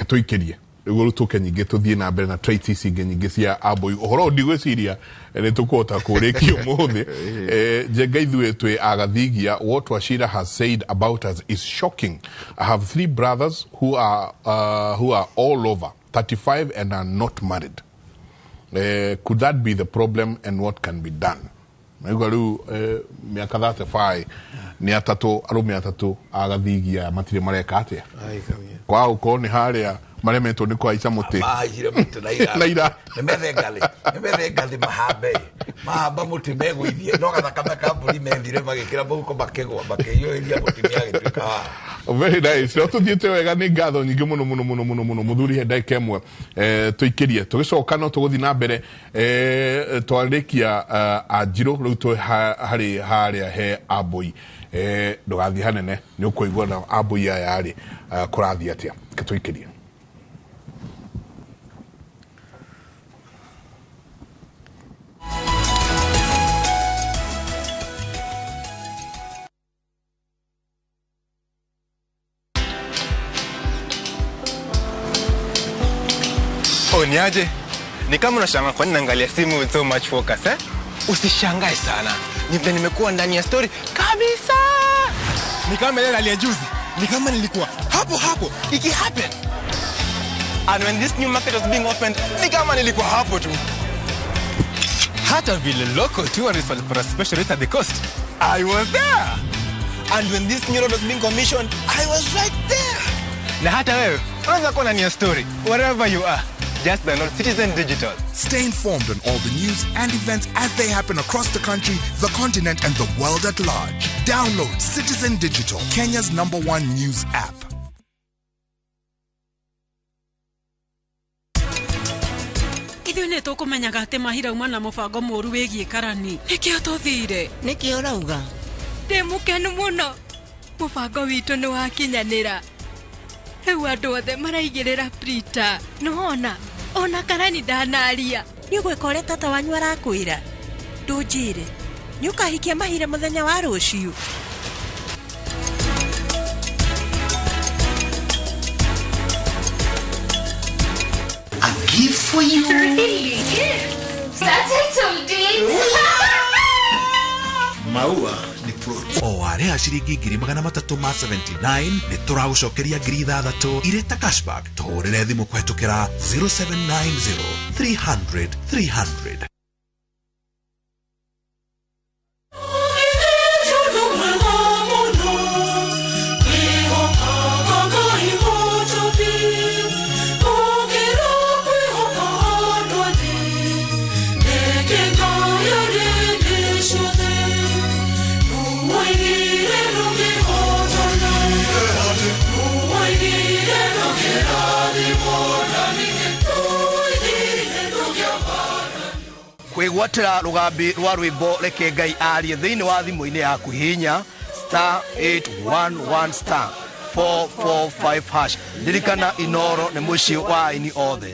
Tũikĩrie nĩguo tũke nyingĩ tũthiĩ na mbere na traits ici ingĩ nyingĩ cia Ambũyũ. Ũhoro ũyũ ndigwĩciria nĩ tũkũhota kũrĩkia ũmũthĩ. Njenga ithuĩ twĩ agathigia. What Wachira has said about us is shocking. I have 3 brothers who are all over 35 and are not married. Could that be the problem and what can be done? Naigua rĩu mĩaka 35 nĩ atatũ, arũme atatũ agathigia matirĩ mareka atĩa? Kwa ũkorwo nĩ harĩa maremetwo nĩ kũhaica mũtĩ. Mahaicire mũtĩ na ira. Nĩ methe ngathĩ mahambe. Mahamba mũtĩ megũithie no gathakame ka mbũri methire magĩkĩra mũhuko makĩgwa makĩiyũrĩria mũtumia agĩtuĩka wa. Very nice. No tũthiĩte wega nĩ ngatho nyingĩ mũno mũno mũno mũno mũno mũthuri he ndagĩka ĩmwe tũikĩrie tũgĩcoka no tũgũthiĩ na mbere twarĩkia Anjirũ rĩu twĩ harĩ harĩa he Ambũi. Ndũgathiĩ hanene nĩ ũkũigua na Ambũi aya rĩ kũrathiĩ atĩa. Reke tũikĩrie. Oh, niaje? Ni kama unashangaa kwa nini naangalia simu with so much focus, eh? Usishangae sana. Ni vile nimekuwa ndani ya story kabisa. Ni kama ile hali ya juzi. Ni kama nilikuwa hapo hapo iki happen. And when this new market was being opened, ni kama nilikuwa hapo tu. Hata vile local tourists walipata special rate at the coast, I was there. And when this new road was being commissioned, I was right there. Na hata wewe unaweza kuwa ndani ya story wherever you are. Just download Citizen Digital. Stay informed on all the news and events as they happen across the country, the continent, and the world at large. Download Citizen Digital, Kenya's #1 news app. Ithuĩ nĩ tũkũmenyaga atĩ mahirauma na mũbango mũũru wĩgiĩ karani. Nĩkĩo tũthire. Nĩkĩo ũrauga? Ndĩ mũkenu mũno. Mũbango witũ nĩ wakinyanĩra. Rĩu andũ othe maraigĩrĩra Prita. Nĩwona? Ona karani ndanaria. Nĩ ũgwĩka ũrĩa tata wanyu arakwĩra. Ndũnjĩre. Nĩ ũkahikia Mahira mũthenya wa rũciũ. A gift for you. Really? Gifts? That's it, indeed. Maua ni fruit. O warĩha ciringi 379 nĩ tũragũcokeria 6,000 irĩ ta cashback. Tũhũrĩre thimũ kũhetũkĩra 0790 300 300. Kwĩgwatĩra rũgambi rwa rwĩmbo reke Ngai arie thĩinĩ wa thimũ-inĩ yaku hihinya *811 *445 hash. Ririkana Inoro nĩ mũciĩ wa aini othe.